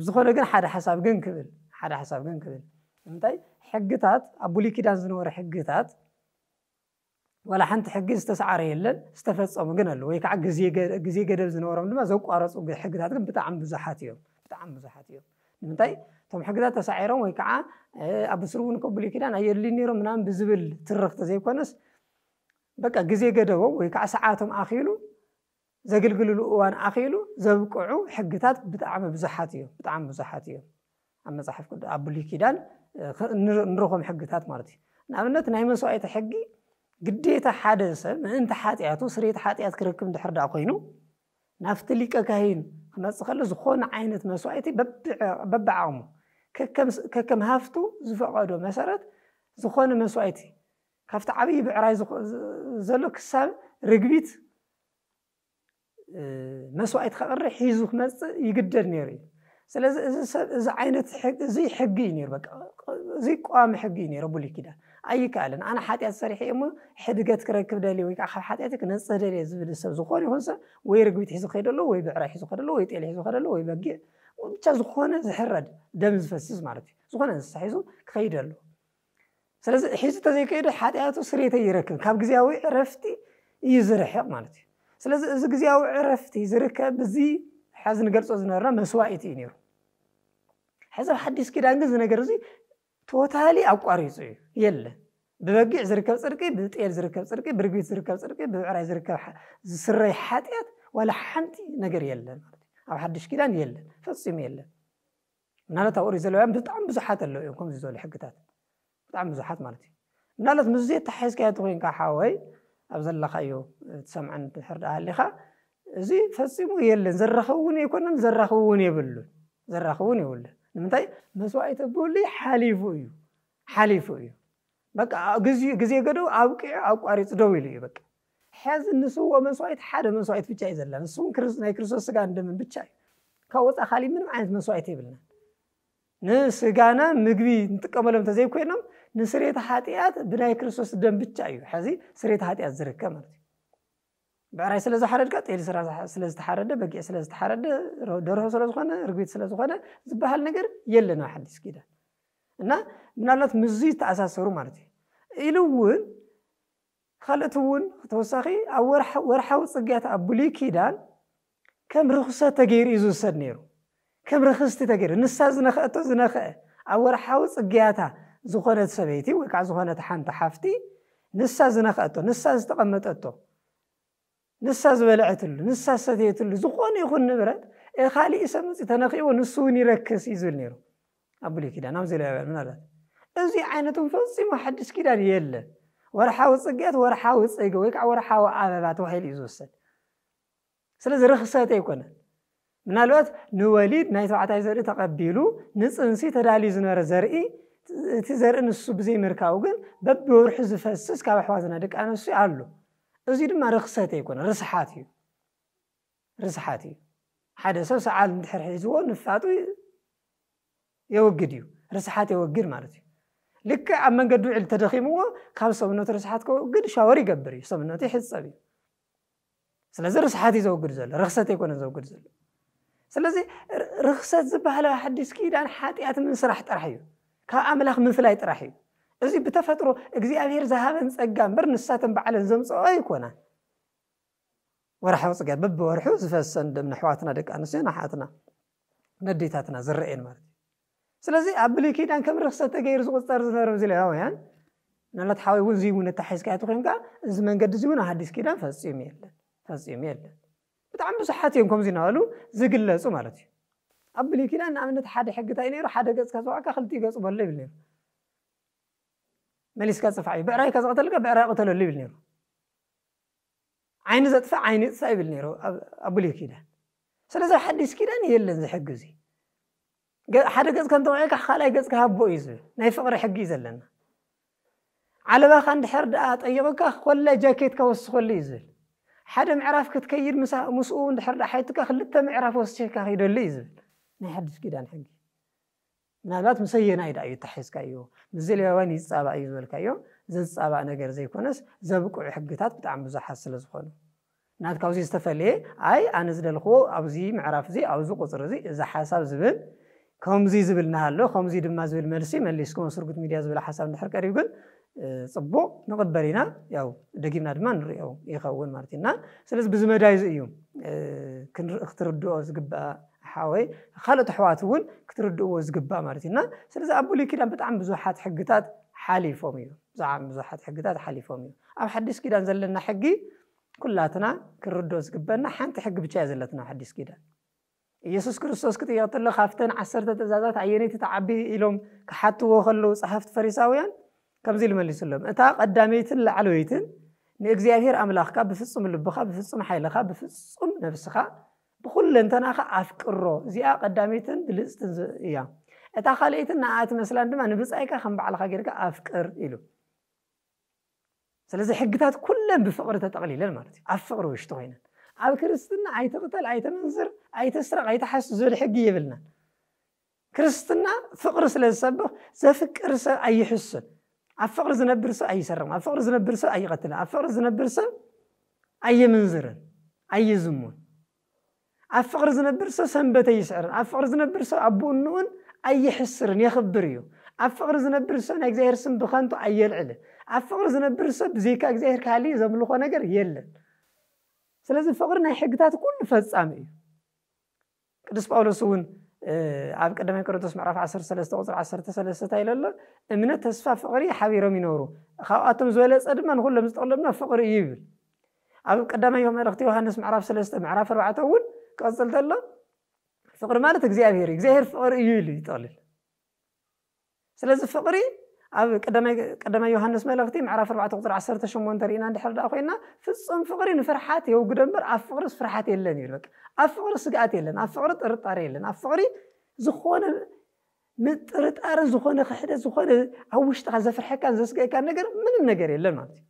ዝኾነ ግን ሓደ ሓሳብ ግን ክብል ሓደ ሓሳብ ግን ክብል እንታይ ሕግታት ኣብ ብሉይ ኪዳን ዝነበሩ ሕግታት ዋላ ሓንቲ ሕጊ ዝተሰዓረ የለን፣ ዝተፈፀሙ ግን ኣለዉ ወይ ከዓ ግዜ ገ- ግዜ ገደብ ዝነበሮም ድማ ዘቋረፁ ግ- ሕግታት ግን ብጣዕሚ ብዙሓት እዮም። ብጣዕሚ ብዙሓት እዮም። ንምንታይ እቶም ሕግታት ተሳዒሮም ወይ ከዓ ኣብ ብስሩ እውን እኮ ብሉይ ኪዳን ኣየድልዩ ነይሮም ምናምን ብዝብል ትርኽቲ ዘይኮነስ በቃ ግዜ ገደቦም ወይ ከዓ ሰዓቶም ኣኺሉ ዘገልግልሉ እዋን ኣኺሉ ዘብቅዑ ሕግታት ብጣዕሚ ብዙሓት እዮም። ብጣዕሚ ብዙሓት እዮም። ኣብ መፅሓፍ ቅዱስ ኣብ ብሉይ ኪዳን ንረኾም ሕግታት ማለት እዩ። ንኣብነት ናይ መስዋዕቲ ሕጊ ግዴታ ሓደ ሰብ ምእንቲ ሓጢኣቱ ስርየት ሓጢኣት ክረክብ እንድሕር ደኣ ኮይኑ ናብቲ ሊቀ ካህን ክመፅእ ከሎ ዝኾነ ዓይነት መስዋዕቲ በብዓቕሙ ከከም ሃፍቱ ዝፈቐዶ መሰረት ዝኾነ መስዋዕቲ ካብቲ ዓብዪ ብዕራይ ዘሎ ክሳብ ርግቢት መስዋዕቲ ከቕርብ ሒዙ ክመፅእ ይግደድ ነይሩ እዩ። ስለዚ እዚ ሰብ እዚ ዓይነት እዚ ሕጊ እዩ ነይሩ። በቃ እዚ ቀዋሚ ሕጊ እዩ ነይሩ ብሉይ ኪዳን። ኣይከኣልን። ኣነ ሓጢኣት ሰሪሐ እሞ ሕድገት ክረክብ ደልየ ወይ ከዓ ካብ ሓጢኣት ክነፅህ ደልየ ዝብል ሰብ ዝኾነ ይኹን ሰብ ወይ ርግቢት ሒዙ ክኸይድ ኣለዎ ወይ ብዕራይ ሒዙ ክኸይድ ኣለዎ ወይ ጤል ሒዙ ክኸይድ ኣለዎ ወይ በጊዕ ብቻ ዝኾነ ዝሕረድ ደም ዝፈስስ ማለት እዩ። ዝኾነ እንስሳ ሒዙ ክኸይድ ኣለዎ። ስለዚ ሒዙ ተዘይከይደ ሓጢኣቱ ስሬተ ይረክብ ካብ ግዜያዊ ዕረፍቲ እዩ ዝርሕቕ ማለት እዩ። ስለዚ እዚ ግዜያዊ ዕረፍቲ ዝርከብ እዚ ሓዚ ንገልፆ ዝነበርና መስዋእቲ እዩ ነይሩ። ሕዚ ኣብ ሓዲስ ኪዳን ግን እዚ ነገር እዚ ቶታሊ ኣቋሪፁ እዩ የለ። ብበጊዕ ዝርከብ ፅድቂ፣ ብጤል ዝርከብ ፅድቂ፣ ብርግቢት ዝርከብ ፅድቂ፣ ብብዕራይ ዝርከብ ዝስረይ ሓጢኣት ዋላ ሓንቲ ነገር የለን ማለት እዩ። ኣብ ሓድሽ ኪዳን የለን፣ ፈፂሙ የለን። ምናልባት ኣብ ኦሪት ዘለውያን ብጣዕሚ ብዙሓት ኣለዉ እዮም ከምዚ ዝበሉ ሕግታት፣ ብጣዕሚ ብዙሓት ማለት እዩ። ምናልባት ምስ ዘየተሓሒዝካዮ ተኮይንካ ሓወይ ኣብ ዘለካዮ ትሰምዐን ድሕር ደኣ ሃሊካ እዚ ፈፂሙ የለን፣ ዘራኽብ እውን ኣይኮነን፣ ዘራኽብ እውን የብሉን፣ ዘራኽብ እውን የብሉን። ንምንታይ መስዋዕቲ ብሉይ ሓሊፉ እዩ፣ ሓሊፉ እዩ። በቃ ግዜ ገደቡ ኣብቂዑ ኣቋሪፁ ደው ኢሉ እዩ በቃ። ሕዚ እንስውኦ መስዋዕት ሓደ መስዋዕት ብቻ እዩ ዘለና። ንሱ እውን ክርስ- ናይ ክርስቶስ ስጋን ደምን ብቻ እዩ። ካብ ወፃኢ ካሊእ ምንም ዓይነት መስዋዕት የብልናን። ንስጋና ምግቢ ንጥቀመሎም እንተዘይኮይኖም፣ ንስርየት ሓጢኣት ብናይ ክርስቶስ ደም ብቻ እዩ ሕዚ ስርየት ሓጢኣት ዝርከብ ማለት እዩ። ብዕራይ ስለ ዝሓረድካ፣ ጤል ስራ ዝሓ- ስለ ዝተሓረደ፣ በጊዕ ስለ ዝተሓረደ፣ ሮ- ደርሆ ስለ ዝኾነ፣ ርግቢት ስለ ዝኾነ ዝበሃል ነገር የለን ኣብ ሓዲስ ኪዳን። እና ምናልባት ምስዚ ዝተኣሳሰሩ ማለት እዩ። ኢሉ እውን ካልኦት እውን ተወሳኺ ኣብ ወርሓ- ወርሓዊ ፅግያት ኣብ ብሉይ ኪዳን ከም ርኽሰት ተገይሩ እዩ ዝውሰድ ነይሩ። ከም ርኽስቲ ተገይሩ፣ ንሳ ዝነኽአቶ ዝነኽአ፣ ኣብ ወርሓዊ ፅግያታ ዝኾነት ሰበይቲ ወይ ከዓ ዝኾነት ሓንቲ ሓፍቲ፣ ንሳ ዝነኽአቶ፣ ንሳ ዝተቐመጠቶ፣ ንሳ ዝበልዐትሉ፣ ንሳ ዝሰተየትሉ ዝኾነ ይኹን ንብረት እ ካሊእ ሰብ መፂኡ ተነኺእዎ፣ ንሱ እውን ይረክስ እዩ ዝብል ነይሩ ኣብ ብሉይ ኪዳን። ኣብዚ ሌዋውያን ምናልባት እዚ ዓይነት እውን ፈፂሙ ሓድሽ ኪዳን የለን። ወርሓዊ ፅግያት፣ ወርሓዊ ፅገ ወይ ከዓ ወርሓዊ ኣበባ ተባሂሉ እዩ ዝውሰድ። ስለዚ ርኽሰት ኣይኮነን። ምናልባት ንወሊድ ናይ ተባዕታይ ዘርኢ ተቐቢሉ ንፅንሲ ተዳልዩ ዝነበረ ዘርኢ፣ እቲ ዘርኢ ንሱ ብዘይምርካቡ ግን በብወርሑ ዝፈስስ ካብ ኣሕዋትና ደቂ ኣንስትዮ ኣሎ። እዚ ድማ ርኽሰት ኣይኮነ፣ ርስሓት እዩ። ርስሓት እዩ። ሓደ ሰብ ሰዓል እንድሕር ሒዝዎ ንፋጡ የወግድ እዩ። ርስሓት የወግድ ማለት እዩ። ልክዕ ኣብ መንገዲ ውዕል ተደኺምዎ ካብ ሰብነቱ ርስሓት ከወግድ ሻወር ይገብር እዩ። ሰብነቱ ይሕፀብ እዩ። ስለዚ ርስሓት እዩ ዘወግድ ዘሎ፣ ርኽሰት ኣይኮነን ዘወግድ ዘሎ። ስለዚ ር- ርኽሰት ዝበሃል ኣብ ሓዲስ ኪዳን ሓጢኣት ምስራሕ ጥራሕ እዩ፣ ካብ ኣምላኽ ምፍላይ ጥራሕ እዩ። እዚ ብተፈጥሮ እግዚኣብሔር ዝሃበን ጸጋ እምበር ንሳተን ባዕለን ዘምጽኦ ኣይኮናን። ወርሓዊ ጽግያት በብወርሑ ዝፈሰን ደም ንኣሕዋትና ደቂ ኣንስትዮ ንሓትና ነዴታትና ዝረኣየን ማለት እዩ። ስለዚ ኣብ ብሉይ ኪዳን ከም ርኽሰት ተገይሩ ዝቑጸር ዝነበረ እዚ ሌዋውያን ምናልባት ሓወይ እውን እዚ እውን ኣተሓሒዝካዮ ተኾይንካ እዚ መንገዲ እዚ እውን ኣብ ሓዲስ ኪዳን ፈጺሙ የለን፣ ፈጺሙ የለን። ብጣዕሚ ብዙሓት እዮም ከምዚ እናበሉ ዝግለጹ ማለት እዩ። ኣብ ብሉይ ኪዳን ንኣብነት ሓደ ሕጊ እንታይ ነይሩ? ሓደ ገጽካ ዝወዓካ ክልቲኡ ገጹ በሎ ይብል ነይሩ። መሊስካ ጽፋዕ እዩ። ብዕራይካ ዝቐተልካ ብዕራይ ቅተለሉ ይብል ነይሩ። ዓይኒ ዘጥፋ ዓይኒ ይጥፋ ይብል ነይሩ ኣብ- ኣብ ብሉይ ኪዳን። ስለዚ ኣብ ሓዲስ ኪዳን የለን እዚ ሕጊ እዚ። ገ- ሓደ ገጽካ እንተወቂዕካ ካልኣይ ገጽካ ሃቦ እዩ ዝብል ናይ ፍቕሪ ሕጊ እዩ ዘለና። ዓለባኻ እንድሕር ደኣ ጠይቕካ ኮላይ ጃኬትካ ወስኸሉ እዩ ዝብል። ሓደ ምዕራፍ ክትከይድ ምሳ- ምስኡ እንድሕር ደኣ ሓይቱካ ክልተ ምዕራፍ ወሲኽካ ኺደሉ እዩ ዝብል ናይ ሓዲስ ኪዳን ሕጊ። ምናልባት ምስ ኣየናይ ደኣ እዩ ኣተሓሒዝካዮ? ምስዚ ሌዋውያን ይጻባእ እዩ ዝበልካዮ ዘጻባእ ነገር ዘይኮነስ ዘብቅዑ ሕግታት ብጣዕሚ ብዙሓት ስለ ዝኾኑ ናትካ ኣብዚ ዝተፈለየ ኣይ ኣነ ዝደልኽዎ ኣብዚ ምዕራፍ እዚ ኣብዚ ቁፅሪ እዚ እዚ ሓሳብ ዝብል ከምዚ ዝብል እናሃሎ ከምዚ ድማ ዝብል መልሲ መሊስኩም ኣብ ስርጉት ሚድያ ዝብል ሓሳብ እንድሕር ቀሪቡ ግን እ፣ ፅቡቕ ንቕበል ኢና። ያው ደጊምና ድማ ንሪኦ ይኸውን ማለት ኢና። ስለዚ ብዚ መዳይ እዚ እዩ እ፣ ክንርኢ ክትርድኦ ዝግባእ ሓወይ ካልኦት ኣሕዋት እውን ክትርድእዎ ዝግባእ ማለት ኢና። ስለዚ ኣብ ብሉይ ኪዳን ብጣዕሚ ብዙሓት ሕግታት ሓሊፎም እዩ። ብዛዕባ ብዙሓት ሕግታት ሓሊፎም እዩ። ኣብ ሓዲስ ኪዳን ዘለና ሕጊ ኩላትና ክንርድኦ ዝግበና ሓንቲ ሕጊ ብቻ እያ ዘለትና ኣብ ሓዲስ ኪዳን። ኢየሱስ ክርስቶስ ክጥየቕ ከሎ ካብተን ዓሰርተ ትእዛዛት ኣየነይቲ ትዓቢ ኢሎም ክሓትዎ ከለዉ ጸሓፍቲ ፈሪሳውያን ከምዚ ኢሉ መሊሱሎም፣ እታ ቀዳመይትን ላዕለወይትን ንእግዚኣብሔር ኣምላኽካ ብፍጹም ልብኻ፣ ብፍጹም ሓይልኻ፣ ብፍጹም ነብስኻ፣ ብኹለንተናኻ ኣፍቅሮ። እዚኣ ቀዳመይትን ብልጽትን ዝ- እያ። እታ ካልኣይትን ንኣ ትመስላን ድማ ንብጻይካ ከም ባዕልኻ ጌርካ ኣፍቅር ኢሉ። ስለዚ ሕግታት ኩለን ብፍቕሪ ተጠቕሊለን ማለት እዩ። ኣብ ፍቕሪ ውሽጢ ኮይነን ኣብ ክርስትና ኣይትቕተል፣ ኣይተመንዝር፣ ኣይተስረቕ፣ ኣይተሓሱ ዝብል ሕጊ የብልናን። ክርስትና ፍቕሪ ስለ ዝሰብኽ ዘፍቅር ሰብ ኣይሕሱን፣ ኣብ ፍቕሪ ዝነብር ሰብ ኣይሰርቕን፣ ኣብ ፍቕሪ ዝነብር ሰብ ኣይቐትልን፣ ኣብ ፍቕሪ ዝነብር ሰብ ኣይምንዝርን፣ ኣይዝሙን። ኣብ ፍቕሪ ዝነብር ሰብ ሰንበት ኣይስዕርን፣ ኣብ ፍቕሪ ዝነብር ሰብ ኣቦኡን ንኡን ኣይሕስርን፣ የኽብር እዩ። ኣብ ፍቕሪ ዝነብር ሰብ ናይ እግዚኣብሔር ስም ብኸንቱ ኣየልዕልን። ኣብ ፍቕሪ ዝነብር ሰብ ብዘይካ እግዚኣብሔር ካሊ ዘምልኾ ነገር የለን። ስለዚ ፍቕሪ ናይ ሕግታት ኩሉ ፈጻሚ እዩ። ቅዱስ ጳውሎስ እውን እ፣ ኣብ ቀዳማይ ቆሮንቶስ ምዕራፍ ዓሰርተ ሰለስተ ቁፅሪ ዓሰርተ ሰለስተ እንታይ ኢሉ ኣሎ? እምነት፣ ተስፋ፣ ፍቕሪ ሓቢሮም ይነብሩ፣ ካብኣቶም ዝበለፀ ድማ ንኩሎም ዝጠቕሎም ድማ ፍቕሪ እዩ ይብል። ኣብ ቀዳማይ መልእኽቲ ዮሃንስ ምዕራፍ ሰለስተ ምዕራፍ ኣርባዕተ እውን ክቐፅል ተሎ ፍቕሪ ማለት እግዚኣብሔር እዩ፣ እግዚኣብሔር ፍቕሪ እዩ ኢሉ ይጠቕልል። ስለዚ ፍቕሪ ኣብ ቀዳማይ ዮሃንስ መልእኽቲ ምዕራፍ ኣርባዕተ ቁፅሪ ዓሰርተ ሸሞንተ ርኢና እንድሕር ደኣ ኮይና ፍፁም ፍቕሪ ንፍርሓት የውግዶ እምበር ኣብ ፍቕርስ ፍርሓት የለን ይብል። በቃ ኣብ ፍቕሪ ስግኣት የለን፣ ኣብ ፍቕሪ ጥርጣሬ የለን፣ ኣብ ፍቕሪ ዝኾነ ምጥርጣርን ዝኾነ ክሕደት ዝኾነ ኣብ ውሽጥኻ ዘፍርሐካን ዘስግአካን ነገር ምንም ነገር የለን ማለት እዩ።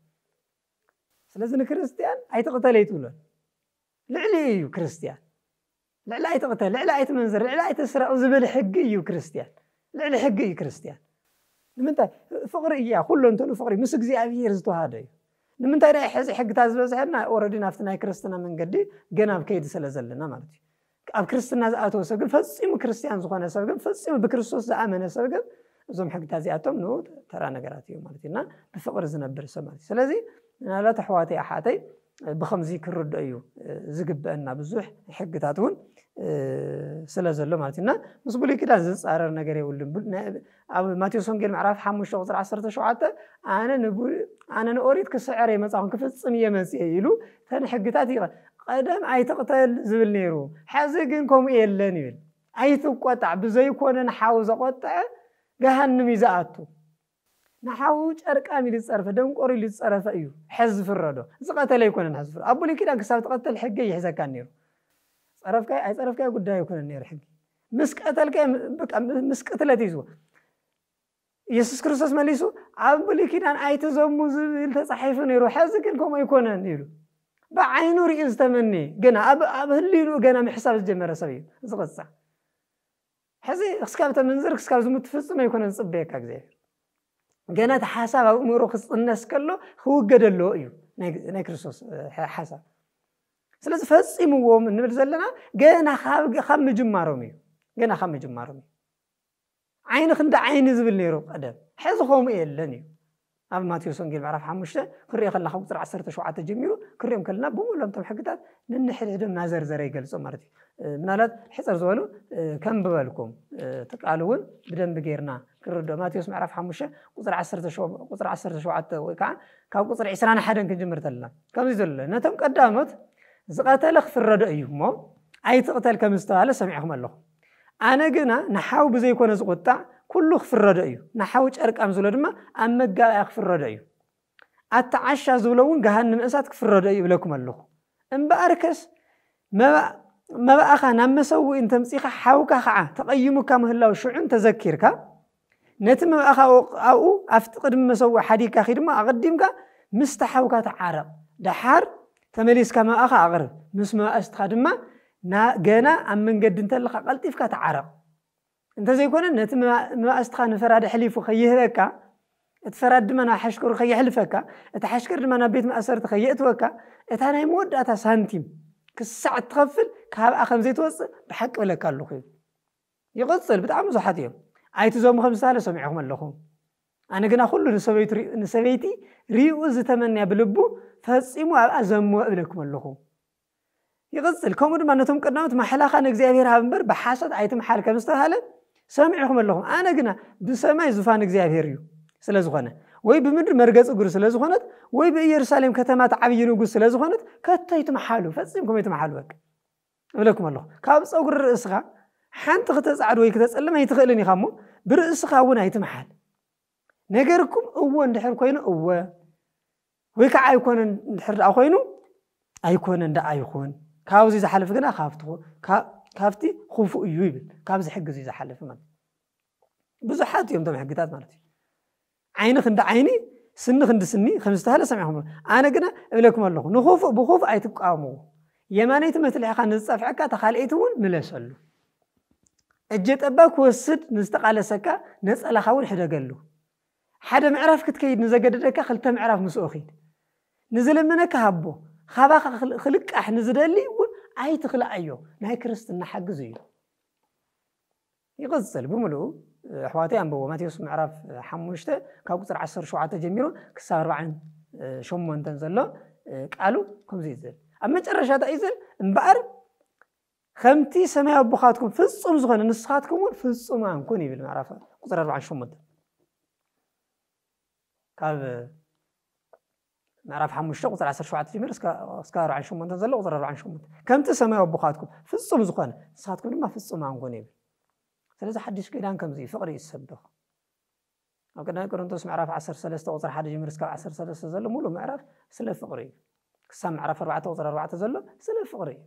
ስለዚ ንክርስትያን ኣይትቕተል ኣይትብሎን። ልዕሊ እዩ ክርስትያን። ልዕሊ ኣይትቕተል፣ ልዕሊ ኣይትመንዝር፣ ልዕሊ ኣይትስረቕ ዝብል ሕጊ እዩ ክርስትያን። ልዕሊ ሕጊ እዩ ክርስትያን። ንምንታይ? ፍቕሪ እያ፣ ኩሎ እንተሉ ፍቕሪ ምስ እግዚኣብሔር ዝተዋሃደ እዩ። ንምንታይ ናይ ሕዚ ሕግታት ዝበዝሐና? ኦረዲ ናብቲ ናይ ክርስትና መንገዲ ገና ኣብ ከይዲ ስለ ዘለና ማለት እዩ። ኣብ ክርስትና ዝኣተወ ሰብ ግን ፈጺሙ ክርስትያን ዝኾነ ሰብ ግን ፈጺሙ ብክርስቶስ ዝኣመነ ሰብ ግን እዞም ሕግታት እዚኣቶም ንኡ ተራ ነገራት እዮም ማለት እዩ። እና ብፍቕሪ ዝነብር ሰብ ማለት እዩ። ስለዚ ምናልባት ኣሕዋተይ ኣሓተይ ብኸምዚ ክርድኦ እዩ ዝግበአና ብዙሕ ሕግታት እውን ስለ ዘሎ ማለት እዩ። እና ምስ ብሉይ ኪዳን ዝፃረር ነገር የብሉን። ኣብ ማቴዎስ ወንጌል ምዕራፍ ሓሙሽተ ቁፅሪ ዓሰርተ ሸውዓተ ኣነ ኣነ ንኦሪት ክስዕር የመፃኹን ክፍፅም እየ መፅየ ኢሉ ተን ሕግታት ይቐ ቀደም ኣይትቕተል ዝብል ነይሩ። ሕዚ ግን ከምኡ የለን ይብል። ኣይትቆጣዕ፣ ብዘይኮነ ንሓው ዘቆጠዐ ገሃንም እዩ ዝኣቱ። ንሓው ጨርቃም ኢሉ ዝፀረፈ፣ ደንቆር ኢሉ ዝፀረፈ እዩ ሕዚ ዝፍረዶ። ዝቐተለ ኣይኮነን ሕዚ ዝፍረዶ። ኣብ ብሉይ ኪዳን ክሳብ ትቐተል ሕጊ ይሕዘካ ነይሩ። ፀረፍካዮ ኣይፀረፍካዮ ጉዳይ ኣይኮነን ነይሩ ሕጊ። ምስ ቀተልካዮ፣ በቃ፣ ምስ ቅትለት እዩ ዝወ-፣ ኢየሱስ ክርስቶስ መሊሱ፣ ኣብ ብሉይ ኪዳን ኣይትዘሙ ዝብል ተፃሒፉ ነይሩ፣ ሕዚ ግን ከምኡ ኣይኮነን ኢሉ። ብዓይኑ ሪኡ ዝተመነየ፣ ገና ኣብ፣ ኣብ ህሊንኡ ገና ምሕሳብ ዝጀመረ ሰብ እዩ ዝቕፃዕ። ሕዚ ክስካብ ተመንዝር፣ ክስካብ ዝሙት ትፍጽም ኣይኮነን ዝጽበየካ እግዚኣብሔር። ገና እቲ ሓሳብ ኣብ ኣእምሮ ክጽነስ ከሎ ክውገድ ኣለዎ እዩ ናይ፣ ናይ ክርስቶስ፣ እ፣ ሓሳብ። ስለዚ ፈጺምዎም እንብል ዘለና ገና ካብ፣ ካብ ምጅማሮም እዩ። ገና ካብ ምጅማሮም እዩ። ዓይኒ ክንዲ ዓይኒ ዝብል ነይሩ ቀደም። ሕዚ ከምኡ የለን እዩ። ኣብ ማቴዎስ ወንጌል ምዕራፍ ሓሙሽተ ክንሪኦ ከለና ካብ ቁጽሪ ዓሰርተ ሸውዓተ ጀሚሩ ክንሪኦም ከለና ብምሉኦም እቶም ሕግታት ነንሕድሕዶም እናዘርዘረ ይገልጾም ማለት እዩ። እ፣ ምናልባት ሕጽር ዝበሉ፣ እ፣ ከንብበልኩም፣ እ፣ እቲ ቃል እውን ብደንቢ ጌርና ክንርድኦ። ማቴዎስ ምዕራፍ ሓሙሽተ ቁጽሪ ዓሰርተ ሸው-፣ ቁጽሪ ዓሰርተ ሸውዓተ ወይ ከዓ ካብ ቁጽሪ ዕስራን ሓደን ክንጅምር ተለና ከምዚ ዘሎ ነቶም ቀዳሞት ዝቐተለ ክፍረዶ እዩ እሞ ኣይትቕተል ከም ዝተባህለ ሰሚዕኹም ኣለኹም። ኣነ ግና ንሓው ብዘይኮነ ዝቑጣዕ ኩሉ ክፍረዶ እዩ፣ ንሓው ጨርቃም ዝብሎ ድማ ኣብ መጋባእያ ክፍረዶ እዩ። ኣቲ ዓሻ ዝብሎ እውን ገሃንም እሳት ክፍረዶ እዩ እብለኩም ኣለኹ። እምበኣርከስ መባ-፣ መባእኻ ናብ መሰውኢ እንተምጺኻ ሓውካ ኸዓ ተቐይሙካ ምህላው ሽዑ እንተዘኪርካ፣ ነቲ መባእኻ ኣብኡ ኣብቲ ቅድሚ መሰውኢ ሓዲግካ ኺድ እሞ ኣቐዲምካ ምስቲ ሓውካ ተዓረቕ። ደሓር ተመሊስካ መባእኻ ኣቕርብ። ምስ መባእስትኻ ድማ ና-፣ ገና ኣብ መንገዲ እንተለኻ ቀልጢፍካ ተዓረቕ። እንተዘይኮነ ነቲ መባ-፣ መባእስትኻ ንፈራዲ ኣሕሊፉ ከይህበካ፣ እቲ ፈራዲ ድማ ናብ ሓሽከሩ ከየሕልፈካ፣ እቲ ሓሽከር ድማ ናብ ቤት ማእሰርቲ ከየእትወካ፣ እታ ናይ መወዳእታ ሳንቲም ክሳዕ እትኸፍል ካብኣ ከም ዘይትወፅእ ብሓቂ እብለካ ኣለኹ ይብል። ይቕፅል፣ ብጣዕሚ ብዙሓት እዮም። ኣይትዘሙ ከም ዝተባህለ ሰሚዕኹም ኣለኹም። ኣነ ግና ኩሉ ንሰበይቱ ሪ-፣ ንሰበይቲ ሪኡ ዝተመንያ ብልቡ ፈጺሙ ኣብኣ ዘምዎ እብለኩም ኣለኹ። ይቕጽል፣ ከምኡ ድማ ነቶም ቀዳሞት ማሕላኻ ንእግዚኣብሔር ሃብ እምበር ብሓሶት ኣይትምሓል ከም ዝተባህለ ሰሚዕኹም ኣለኹም። ኣነ ግና ብሰማይ ዙፋን እግዚኣብሔር እዩ ስለ ዝኾነ፣ ወይ ብምድሪ መርገጺ እግሩ ስለ ዝኾነት፣ ወይ ብኢየሩሳሌም ከተማ እቲ ዓብዪ ንጉስ ስለ ዝኾነት፣ ከቶ ኣይትምሓሉ፣ ፈጺምኩም ኣይትምሓሉ። በቃ እብለኩም ኣለኹ። ካብ ጸጉሪ ርእስኻ ሓንቲ ክተጻዕድ ወይ ክተጸልም ኣይትኽእልን ኢኻ እሞ፣ ብርእስኻ እውን ኣይትምሓል። ነገርኩም እወ እንድሕር ኮይኑ እወ፣ ወይ ከዓ ኣይኮነን እንድሕር ደኣ ኮይኑ ኣይኮነን ደኣ ይኹን። ካብዚ ዝሓልፍ ግና ካብቲ ኹ-፣ ካ-፣ ካብቲ ክፉእ እዩ ይብል። ካብዚ ሕጊ እዚ ዝሓልፍ ማለት ብዙሓት እዮም እቶም ሕግታት ማለት እዩ። ዓይኒ ክንዲ ዓይኒ፣ ስኒ ክንዲ ስኒ ከም ዝተባህለ ሰሚዕኹም። ኣነ ግና እብለኩም ኣለኹ፣ ንኽፉእ ብኽፉእ ኣይትቃወምዎ። የማነይቲ መትልዒኻ ንዝጸፍዐካ፣ እታ ካልኣይቲ እውን ምለሰሉ። እጀ ጠባብ ክወስድ ንዝተቓለሰካ፣ ነጸላኻ እውን ሕደገሉ። ሓደ ምዕራፍ ክትከይድ ንዘገደደካ፣ ክልተ ምዕራፍ ምስኡ ኺድ። ንዝልምነካ ሃቦ። ካባኻ ክል-፣ ክልቃሕ ንዝደሊ እውን ኣይትኽልኣዮ። ናይ ክርስትና ሓግዝ እዩ። ይቕጽል ብምሉኡ፣ ኣሕዋተይ ኣንብቦ። ማቴዎስ ምዕራፍ ሓሙሽተ ካብ ቁጽሪ ዓሰርተ ሸውዓተ ጀሚሩ ክሳብ ኣርባዓን ሸሞንተን ዘሎ ቃሉ ከምዚ እዩ ዝብል። ኣብ መጨረሻ እንታይ እዩ ዝብል? እምበኣር ከምቲ ሰማያዊ ኣቦኻትኩም ፍጹም ዝኾነ ንስኻትኩም እውን ፍጹማን ኩኑ ይብል ምዕራፍ ቁጽሪ ኣርባዓን ሸሞንተን። ካብ ምዕራፍ ሓሙሽተ ቁጽሪ ዓሰርተ ሸውዓተ ጀሚሩ እስከ፣ እስከ ኣርባዓን ሸሞንተን ዘሎ ቁጽሪ ኣርባዓን ሸሞንተን። ከምቲ ሰማያዊ ኣቦኻትኩም ፍጹም ዝኾነ ንስኻትኩም ድማ ፍጹማን ኩኑ ይብል። ስለዚ ሓድሽ ኪዳን ከምዚ እዩ፣ ፍቕሪ እዩ ዝሰብኽ። ኣብ ቀዳማይ ቆሮንቶስ ምዕራፍ ዓሰርተ ሰለስተ ቁጽሪ ሓደ ጀሚሩ እስካብ ዓሰርተ ሰለስተ ዘሎ ሙሉእ ምዕራፍ ስለ ፍቕሪ እዩ። ክሳብ ምዕራፍ ኣርባዕተ ቁጽሪ ኣርባዕተ ዘሎ ስለ ፍቕሪ እዩ።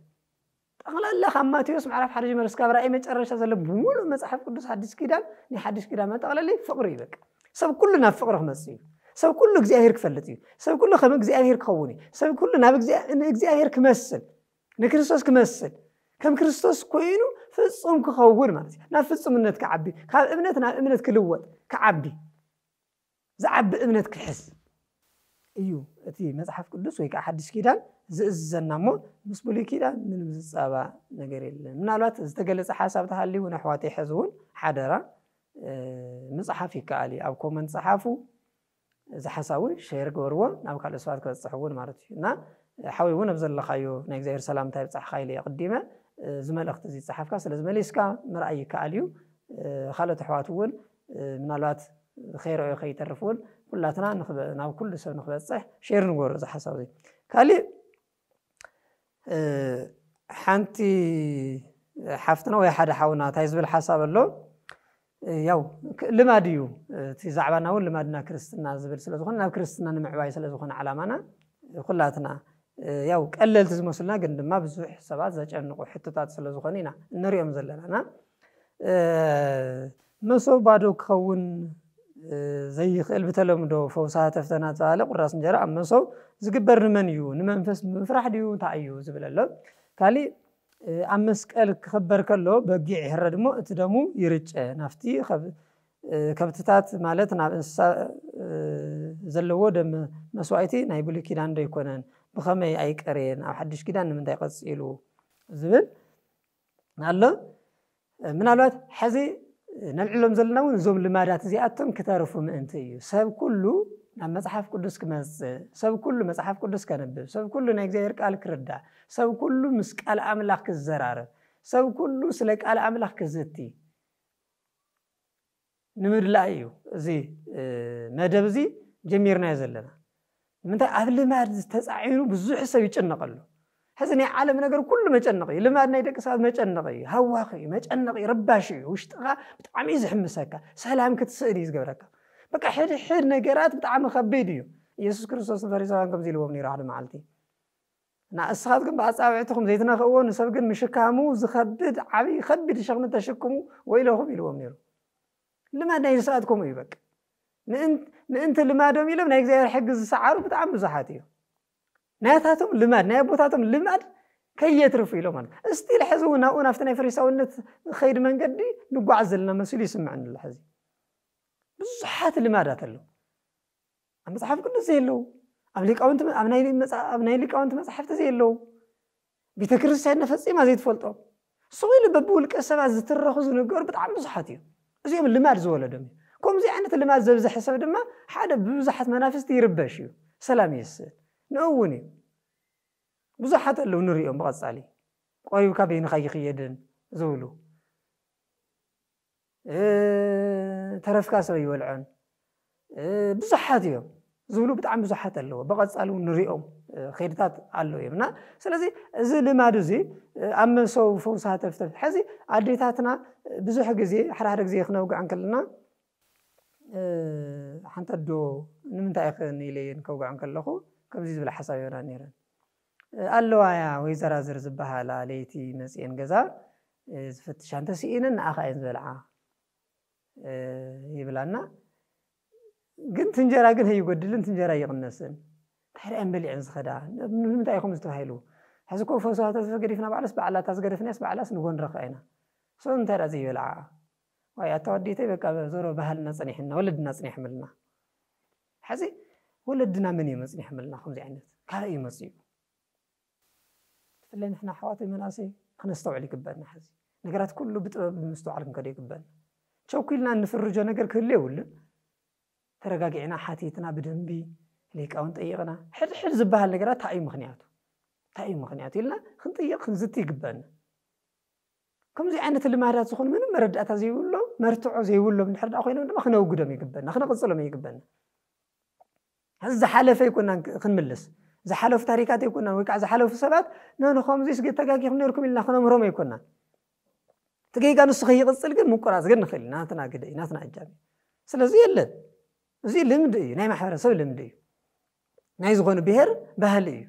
ጠቕላላ ካብ ማቴዎስ ምዕራፍ ሓደ ጀሚሩ እስካብ ራእይ መጨረሻ ዘሎ ብሙሉእ መጽሓፍ ቅዱስ ሓድሽ ኪዳን፣ ናይ ሓድሽ ኪዳን መጠቕለሊ ፍቕሪ እዩ። በቃ ሰብ ኩሉ ናብ ፍቕሪ ክመጽእ እዩ። ሰብ ኩሉ እግዚኣብሔር ክፈልጥ እዩ። ሰብ ኩሉ ከም እግዚኣብሔር ክኸውን እዩ። ሰብ ኩሉ ናብ እግዚኣብሔር ክመስል፣ ንክርስቶስ ክመስል፣ ከም ክርስቶስ ኮይኑ ፍጹም ክኸውን ማለት እዩ። ናብ ፍጹምነት ክዓቢ፣ ካብ እምነት ናብ እምነት ክልወጥ፣ ክዓቢ፣ ዝዓቢ እምነት ክሕዝ እዩ። እቲ መጽሓፍ ቅዱስ ወይ ከዓ ሓድሽ ኪዳን ዝእዝዘና እሞ፣ ምስ ብሉይ ኪዳን ምንም ዝጻባ ነገር የለን። ምናልባት ዝተገለጸ ሓሳብ ተሃልዩ እውን ኣሕዋተይ ሕዚ እውን ሓደራ ምጽሓፍ ይከኣል እዩ። ኣብ ኮመንት ጸሓፉ፣ እዚ ሓሳብ እውን ሸር ግበርዎ፣ ናብ ካልእ ሰባት ክበጽሕ እውን ማለት እዩ። እና ሓወይ እውን ኣብ ዘለኻዮ ናይ እግዚኣብሔር ሰላምታ ይብጻሕካ ኢለ እየ ኣቐዲመ። እዚ መልእኽቲ እዚ ጸሓፍካ ስለ ዝመሊስካ ምርኣይ ይከኣል እዩ። ካልኦት ኣሕዋት እውን ምናልባት ከይረኣዮ ከይተርፍ እውን ኩላትና ናብ ኩሉ ሰብ ንክበጽሕ ሸር ንግበሮ እዚ ሓሳብ እዚ። ካሊእ ሓንቲ ሓፍትና ወይ ሓደ ሓውና እንታይ ዝብል ሓሳብ ኣሎ? ያው ልማድ እዩ፣ እቲ ዛዕባና እውን ልማድና ክርስትና ዝብል ስለዝኾነ ናብ ክርስትና ንምዕባይ ስለዝኾነ ዓላማና ኩላትና ያው ቀለልቲ ዝመስሉና ግን ድማ ብዙሕ ሰባት ዘጨንቑ ሕቶታት ስለዝኾኑ ኢና እንሪኦም ዘለናና። መሶብ ባዶ ክኸውን ዘይኽእል ብተለምዶ ፈውሲ ሃተፍተና ዝተባሃለ ቁራስ እንጀራ ኣብ መሶብ ዝግበር ንመን እዩ? ንመንፈስ ብምፍራሕ ድዩ? እንታይ እዩ ዝብል ኣሎ። ካሊእ ኣብ መስቀል ክኽበር ከሎ በጊዕ ይሕረድ እሞ እቲ ደሙ ይርጨ ናብቲ ከብትታት ማለት ናብ እንስሳ ዘለዎ ደም መስዋእቲ ናይ ብሉይ ኪዳን ዶ ኣይኮነን? ብኸመይ ኣይቀረየን? ኣብ ሓድሽ ኪዳን ንምንታይ ቀጺሉ? ዝብል ኣሎ። ምናልባት ሕዚ ነልዕሎም ዘለና እውን እዞም ልማዳት እዚኣቶም ክተርፉ ምእንቲ እዩ። ሰብ ኩሉ ናብ መጽሓፍ ቅዱስ ክመጽእ፣ ሰብ ኩሉ መጽሓፍ ቅዱስ ከንብብ፣ ሰብ ኩሉ ናይ እግዚኣብሔር ቃል ክርዳእ፣ ሰብ ኩሉ ምስ ቃል ኣምላኽ ክዘራረብ፣ ሰብ ኩሉ ስለ ቃል ኣምላኽ ክዝቲ ንምድላእ እዩ እዚ መደብ እዚ ጀሚርናዮ ዘለና። ንምንታይ ኣብ ልማድ ተፃዒኑ ብዙሕ ሰብ ይጭነቐሉ። ሕዚ ናይ ዓለም ነገር ኩሉ መጨነቂ እዩ። ልማድ ናይ ደቂ ሰባት መጨነቂ እዩ፣ ሃዋኺ እዩ፣ መጨነቂ እዩ፣ ረባሽ እዩ። ውሽጥኻ ብጣዕሚ እዩ ዝሕምሰካ፣ ሰላም ክትስእን እዩ ዝገብረካ። በቃ ሕድሕድ ነገራት ብጣዕሚ ከቢድ እዩ። ኢየሱስ ክርስቶስ ንፈሪሳውያን ከምዚ ኢልዎም ነይሩ ሓደ መዓልቲ። ንስኻትኩም ብኣጻብዕትኹም ዘይትነኽእዎ ንሰብ ግን ምሽካሙ ዝኸብድ ዓብዪ ከቢድ ሸኽሚ ተሽክሙ ወይለኹም ኢልዎም ነይሩ። ልማድ ናይ ሰዓት ከምኡ እዩ። በቃ ምእንቲ ልማዶም ኢሎም ናይ እግዚኣብሔር ሕጊ ዝሰዓሩ ብጣዕሚ ብዙሓት እዮም። ናያታቶም ልማድ ናይ ኣቦታቶም ልማድ ከየትርፉ ኢሎም ማለት እስቲ ሕዚ እውን ናብኡ ናብቲ ናይ ፈሪሳውነት ኸይድ መንገዲ ንጓዓዝ ዘለና መሲሉ ይስምዐኒ ኣሎ። ሕዚ ብዙሓት ልማዳት ኣለዉ ኣብ መጽሓፍ ቅዱስ ዘየለዉ ኣብ ሊቃውንቲ ኣብ ናይ መጽ- ኣብ ናይ ሊቃውንቲ መጽሓፍቲ ዘየለዉ ቤተ ክርስቲያን ፈጺማ ዘይትፈልጦም ስቕ ኢሉ በብውልቀ ሰባት ዝትረኹ ዝንገሩ ብጣዕሚ ብዙሓት እዮም። እዚኦም ልማድ ዝወለዶም እዩ። ከምዚ ዓይነት ልማድ ዘብዝሐ ሰብ ድማ ሓደ ብብዙሓት መናፍስቲ ይርበሽ እዩ፣ ሰላም ይስእን። ንኡ እውን እዩ ብዙሓት ኣለዉ ንሪኦም ብቐጻሊ ቆሪብካ በይንኻ ይኽየድን ዝብሉ ተረፍካ ሰብ ይበልዖን ብዙሓት እዮም ዝብሉ ብጣዕሚ ብዙሓት ኣለዎ። ብቐፃሊ እውን ንሪኦም ኸይድታት ኣለዉ እዮም እና ስለዚ እዚ ልማድ እዚ ኣብ መሰው ፈውሲ ሃተፍተፍ ሕዚ ኣዴታትና ብዙሕ ግዜ ሓደ ሓደ ግዜ ክነውግዐን ከለና ሓንቲ ኣዶ ንምንታይ ኢኽን ኢለየን ከውግዐን ከለኹ ከምዚ ዝብል ሓሳብ ይበና ነይረን ኣለዋያ ወይ ዘራዝር ዝበሃላ ለይቲ መፅኤን ገዛ ዝፍትሻ እንተስኢነን ንኣኻ እየን ዝበልዓ ይብላና። ግን ትንጀራ ግን ኣይጎድልን ትንጀራ ይቕነስን። ታዲያ እየን በሊዐን ዝኸዳ ንምንታይ ኢኹም ዝተባሂሉ? ሕዚ እኮ ፈሰዋ ተስፈ ገዲፍና ባዕለስ ባዕላ እታ ዝገደፍናያስ ባዕላስ ንጎ ንረኽዓ ኢና። ሰው እንታይ ደኣ ዘይበልዓ? ዋይ ኣታ ወዲተይ በቃ ዞሮ ባህልና ጸኒሕና ወለድና ጸኒሖምልና። ሕዚ ወለድና መን እዮም ኣጽኒሖምልና ከምዚ ዓይነት? ካበይ እዩ መጺኡ? ብፍላይ ንሕና ኣሕዋተይ መናእሰይ ክነስተውዕል ይግበአና። ሕዚ ነገራት ኩሉ ብጥበብ ብምስትውዓል ክንከዶ ይግበአና። ቸኩልና እንፍርጆ ነገር ክህሉ የብሉን። ተረጋጊዕና ሓቲትና ብደንቢ ሊቃውን ጠይቕና ሕድሕድ ዝበሃል ነገራት እንታይ እዩ ምኽንያቱ እንታይ እዩ ምኽንያቱ ኢልና ክንጥይቕ ክንዝቲ ይግበአና። ከምዚ ዓይነት ልማዳት ዝኾኑ ምንም መረዳእታ ዘይብሎም መርትዖ ዘይብሎም እንድሕር ደኣ ኮይኖም ድማ ክነውግዶም ይግበና ክነቕፅሎም ይግበና። እዚ ዝሓለፈ ኣይኮናን ክንምልስ ዝሓለፉ ታሪካት ኣይኮናን ወይ ከዓ ዝሓለፉ ሰባት ነን ከምዚስ ተጋጊኹም ነርኩም ኢልና ክነምህሮም ኣይኮናን። እቲ ጌጋ ንሱ ከይቕፅል ግን ምቁራፅ ግን ንኽእል ኢና። ናትና ግደ እዩ ናትና እጃም እዩ። ስለዚ የለን እዚ ልምዲ እዩ ናይ ማሕበረሰብ ልምዲ እዩ። ናይ ዝኾነ ብሄር ባህሊ እዩ።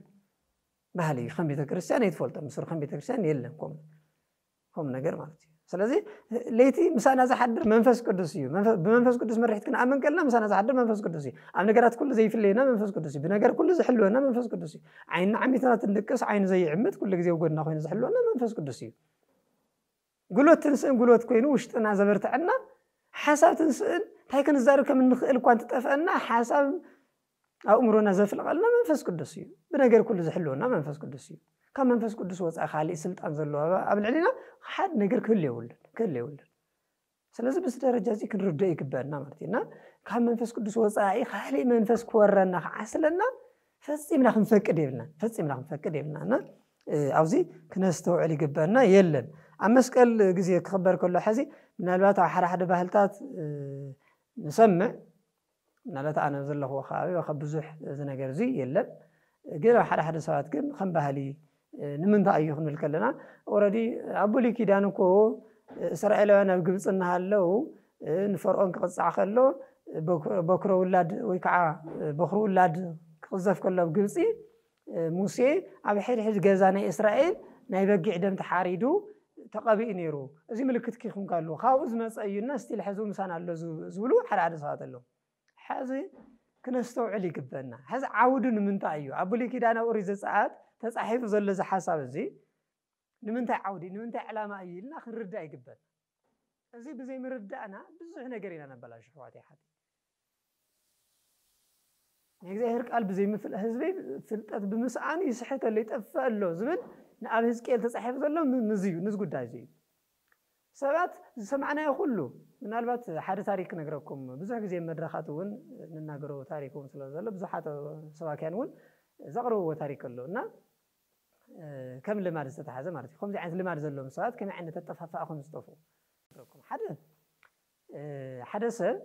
ባህሊ እዩ ከም ቤተክርስትያን ኣይትፈልጦ ምስሩ ከም ቤተክርስትያን የለን ከም ከም ነገር ማለት እዩ። ስለዚ ለይቲ ምሳና ዝሓድር መንፈስ ቅዱስ እዩ። ብመንፈስ ቅዱስ መርሒት ክንኣምን ከለና ምሳና ዝሓድር መንፈስ ቅዱስ እዩ። ኣብ ነገራት ኩሉ ዘይፍለየና መንፈስ ቅዱስ እዩ። ብነገር ኩሉ ዝሕልወና መንፈስ ቅዱስ እዩ። ዓይንና ዓሚትና ትንቅስ ዓይኑ ዘይዕምት ኩሉ ግዜ ጎና ኮይኑ ዝሕልወና መንፈስ ቅዱስ እዩ። ጉልበት ትንስእን ጉልበት ኮይኑ ውሽጥና ዘበርትዐና ሓሳብ ትንስእን እንታይ ክንዛረብ ከም እንኽእል እኳ እንትጠፍአና ሓሳብ ኣእምሮና ዘፍልቐልና መንፈስ ቅዱስ እዩ። ብነገር ኩሉ ዝሕልወና መንፈስ ቅዱስ እዩ። ካብ መንፈስ ቅዱስ ወፃኢ ካሊእ ስልጣን ዘለዎ ኣብ ልዕሊና ሓደ ነገር ክህሉ የብሉን ክህሉ የብሉን። ስለዚ ብዚ ደረጃ እዚ ክንርድኦ ይግበአና ማለት እዩ። እና ካብ መንፈስ ቅዱስ ወፃኢ ካሊእ መንፈስ ክወረና ክዓስለና ፈፂምና ክንፈቅድ የብልና ፈፂምና ክንፈቅድ የብልና እና ኣብዚ ክነስተውዕል ይግበአና። የለን ኣብ መስቀል ግዜ ክኽበር ከሎ ሕዚ ምናልባት ኣብ ሓደ ሓደ ባህልታት ንሰምዕ ምናልባት ኣነ ዘለኹዎ ከባቢ ካብ ብዙሕ እዚ ነገር እዚ የለን። ግን ኣብ ሓደ ሓደ ሰባት ግን ከም ባህሊ ንምንታይ እዩ ክንብል ከለና ኦረዲ ኣብ ብሉይ ኪዳን እኮ እስራኤላውያን ኣብ ግብፂ እናሃለው ንፈርኦን ክቕፃዕ ከሎ በኩረ ውላድ ወይ ከዓ በኩሪ ውላድ ክቕዘፍ ከሎ ኣብ ግብፂ ሙሴ ኣብ ሕድሕድ ገዛ ናይ እስራኤል ናይ በጊዕ ደም ተሓሪዱ ተቐቢኡ ነይሩ። እዚ ምልክት ኪኹም ካሉ ካብኡ ዝመፀ እዩና ስቲል ሕዚ ምሳና ኣሎ ዝብሉ ሓደ ሓደ ሰባት ኣለዉ። ሕዚ ክነስተውዕል ይግበና። ሕዚ ዓውዱ ንምንታይ እዩ ኣብ ብሉይ ኪዳን ኣብ ኦሪት ዘፀኣት ተፃሒፉ ዘሎ እዚ ሓሳብ እዚ ንምንታይ ዓውዲ ንምንታይ ዕላማ እዩ ኢልና ክንርዳእ ይግበና። እዚ ብዘይምርዳእና ብዙሕ ነገር ኢና ነበላሽ ኣሕዋት ይሓት ናይ እግዚኣብሔር ቃል ብዘይምፍል ህዝበይ ፍልጠት ብምስኣኑ ይስሕት ኣሎ ይጠፍእ ኣሎ ዝብል ንኣብ ህዝቅኤል ተፃሒፉ ዘሎ ንዝዩ ንዚ ጉዳይ እዚ እዩ። ሰባት ዝሰማዕናዮ ኩሉ ምናልባት ሓደ ታሪክ ክነግረኩም ብዙሕ ግዜ መድረኻት እውን ንናገሮ ታሪክ እውን ስለ ዘሎ ብዙሓት ሰባኪያን እውን ዘቕርብዎ ታሪክ ኣሎ እና ከም ልማድ ዝተተሓዘ ማለት እዩ። ከምዚ ዓይነት ልማድ ዘለዎም ሰባት ከመይ ዓይነት ኣጠፋፍኣ ከም ዝጠፍኡ ሓደ ሓደ ሰብ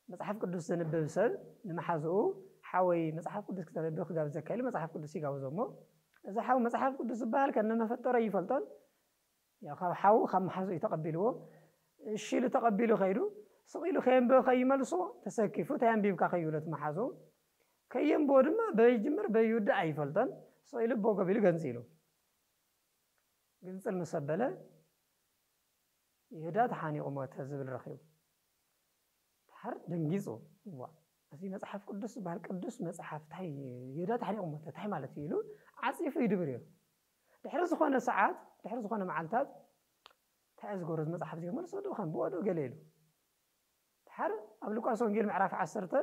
መጽሓፍ ቅዱስ ዘንብብ ሰብ ንመሓዝኡ ሓወይ መጽሓፍ ቅዱስ ክተንብብ ክጋብዘካ ኢሉ መጽሓፍ ቅዱስ ይጋብዞ እሞ እዚ ሓው መጽሓፍ ቅዱስ ዝበሃል ከነ መፈጠሮ ይፈልጦን ካብ ሓው ካብ መሓዝኡ ተቐቢልዎ እሺ ኢሉ ተቐቢሉ ከይዱ ስቕ ኢሉ ከየንበበ ከይመልሶ ተሰኪፉ እንታይ ኣንቢብካ ከይብሎ እቲ መሓዝኡ ከየንብቦ ድማ በይጅምር በይውዳእ ኣይፈልጦን ስቕ ኢሉ ቦ ገቢሉ ገንፂሉ ግንፅል ምስ ኣበለ ይሁዳ ተሓኒቑ ሞተ ዝብል ረኺቡ። ድሓር ደንጊፁ። እዋ እዚ መፅሓፍ ቅዱስ ዝበሃል ቅዱስ መፅሓፍ እንታይ ይሁዳ ተሓኒቑ ሞተ እንታይ ማለት እዩ ኢሉ ዓፂፉ ይድብር እዩ። ድሕሪ ዝኾነ ሰዓት ድሕሪ ዝኾነ መዓልታት እንታይ ዝገብሮ እዚ መፅሓፍ እዚ መልሶ ዶ ከም ብወዶ ገለ ኢሉ ድሓር ኣብ ሉቃስ ወንጌል ምዕራፍ ዓሰርተ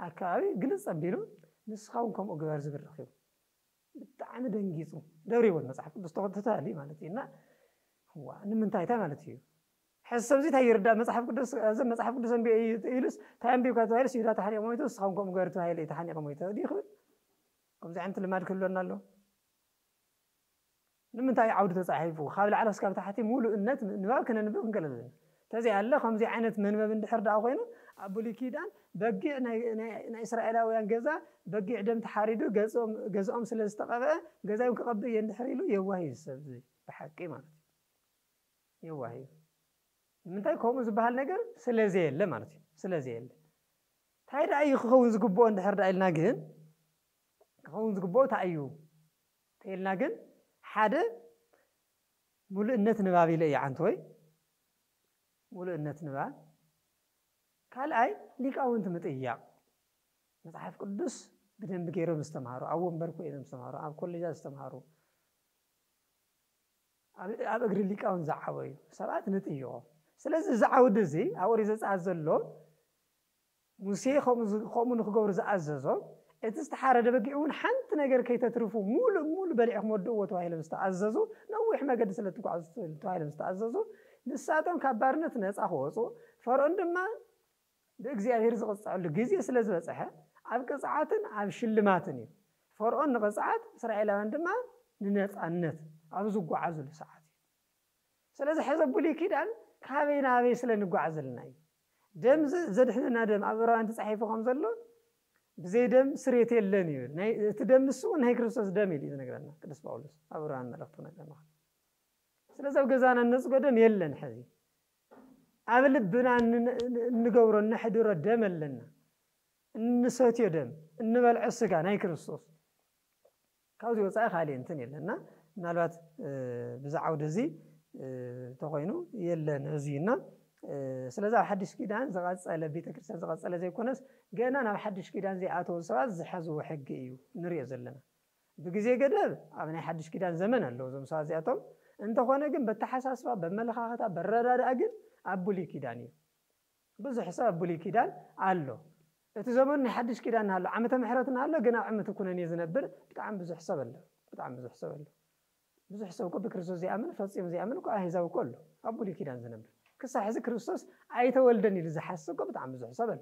ኣከባቢ ግልፅ ኣቢሉ ንስኻ እውን ከምኡ ግበር ዝብል ረኺቡ። ብጣዕሚ ደንጊፁ ደብሪዎ መፅሓፍ ቅዱስ ተተሃሊ ማለት እዩ እና ንምንታይ እንታይ ማለት እዩ ሕዚ ሰብዚ እንታይ ይርዳእ መፅሓፍ ቅዱስ እዚ መፅሓፍ ቅዱስ ኣንቢበ ኢሉስ እንታይ ኣንቢብካ ተባሂሉስ ይሁዳ ተሓኒቑ ሞይቱ ንስኻውን ከምኡ ገር ተባሂለ እዩ ተሓኒቑ ሞይቱ ድዩ ክብል ከምዚ ዓይነት ልማድ ክህልወና ኣሎ ንምንታይ ዓውዲ ተፃሒፉ ካብ ላዕሊ ክስካብ ታሕቲ ሙሉእነት ንባብ ክነንብብ ክንክእል ኣለና ተዚኣ ኣለ ከምዚ ዓይነት መንበብ እንድሕር ደኣ ኮይኑ ኣብ ብሉይ ኪዳን በጊዕ ናይ እስራኤላውያን ገዛ በጊዕ ደም ተሓሪዱ ገዝኦም ስለ ዝተቐብአ ገዛዮም ክቐብእ እየ እንድሕር ኢሉ የዋህ እዩ ሰብ ብሓቂ ማለት እዩ የዋህ እዩ ንምንታይ ከምኡ ዝበሃል ነገር ስለዘየለ ማለት እዩ ስለዘየለ እንታይ ደኣ እዩ ክኸውን ዝግብኦ እንድሕር ደኣ ኢልና ግን ክኸውን ዝግብኦ እንታይ እዩ ተኢልና ግን ሓደ ሙሉእነት ንባብ ኢለ እየ ዓንተወይ ሙሉእነት ንባብ ካልኣይ ሊቃውንቲ ምጥያቕ መፅሓፍ ቅዱስ ብደንቢ ገይሮም ዝተምሃሩ ኣብ ወንበር ኮይኖም ዝተምሃሩ ኣብ ኮሌጃት ዝተምሃሩ ኣብ እግሪ ሊቃውንት ዝዓበዩ ሰባት ንጥይቖ ስለዚ እዚ ዓውዲ እዚ ኣብ ኦሪት ዘፀኣት ዘሎ ሙሴ ከምኡ ንክገብሩ ዝኣዘዞም እቲ ዝተሓረደ በጊዕ እውን ሓንቲ ነገር ከይተትርፉ ሙሉእ ሙሉ በሊዕኩም ወድእዎ ተባሂሎም ዝተኣዘዙ ነዊሕ መገዲ ስለ ትጓዓዙ ተባሂሎም ዝተኣዘዙ ንሳቶም ካብ ባርነት ነፃ ክወፁ ፈርኦን ድማ ብእግዚኣብሔር ዝቕፅዐሉ ግዜ ስለ ዝበፅሐ ኣብ ቅፅዓትን ኣብ ሽልማትን እዩ ፈርኦን ንቕፅዓት እስራኤላውያን ድማ ንነፃነት ኣብ ዝጓዓዙሉ ሰዓት እዩ ስለዚ ሕዚ ብሉይ ኪዳን ካበይ ናበይ ስለ ንጓዓዘልና እዩ ደም ዘድሕነና ደም ኣብ ዕብራውያን ተፃሒፉ ከም ዘሎ ብዘይ ደም ስሬት የለን እዩ እቲ ደም ንሱ እውን ናይ ክርስቶስ ደም ኢሉ እዩ ዝነግረና ቅዱስ ጳውሎስ ኣብ ዕብራውያን መልእክቱ ነግረና ስለዚ ኣብ ገዛና እነፅጎ ደም የለን ሕዚ ኣብ ልብና እንገብሮ እነሕድሮ ደም ኣለና እንሰትዮ ደም እንበልዖ ስጋ ናይ ክርስቶስ ካብዚ ወፃኢ ካልእ እንትን የለና ምናልባት ብዚ ዓውዲ እዚ እንተኮይኑ የለን እዚ እና ስለዚ ኣብ ሓድሽ ኪዳን ዝቐፀለ ቤተክርስትያን ዝቐፀለ ዘይኮነስ ገና ናብ ሓድሽ ኪዳን ዘይኣተዉ ሰባት ዝሓዝዎ ሕጊ እዩ ንሪኦ ዘለና። ብግዜ ገደብ ኣብ ናይ ሓድሽ ኪዳን ዘመን ኣለዉ እዞም ሰባት እዚኣቶም። እንተኾነ ግን በተሓሳስባ በመለኻኸታ በረዳድኣ ግን ኣብ ብሉይ ኪዳን እዩ። ብዙሕ ሰብ ኣብ ብሉይ ኪዳን ኣሎ። እቲ ዘመኑ ናይ ሓድሽ ኪዳን ኣሎ፣ ዓመተ ምሕረት ኣሎ፣ ግን ኣብ ዓመተ ኩነኔ ዝነብር ብጣዕሚ ብዙሕ ሰብ ኣሎ። ብጣዕሚ ብዙሕ ሰብ ኣሎ። ብዙሕ ሰብ እኮ ብክርስቶስ ዘይኣምን ፈጺሙ ዘይኣምን እኮ ኣህዛብ እኮ ኣሎ። ኣብ ብሉይ ኪዳን ዝነብር ክሳብ ሕዚ ክርስቶስ ኣይተወልደን ኢሉ ዝሓስብ እኮ ብጣዕሚ ብዙሕ ሰብ ኣሎ።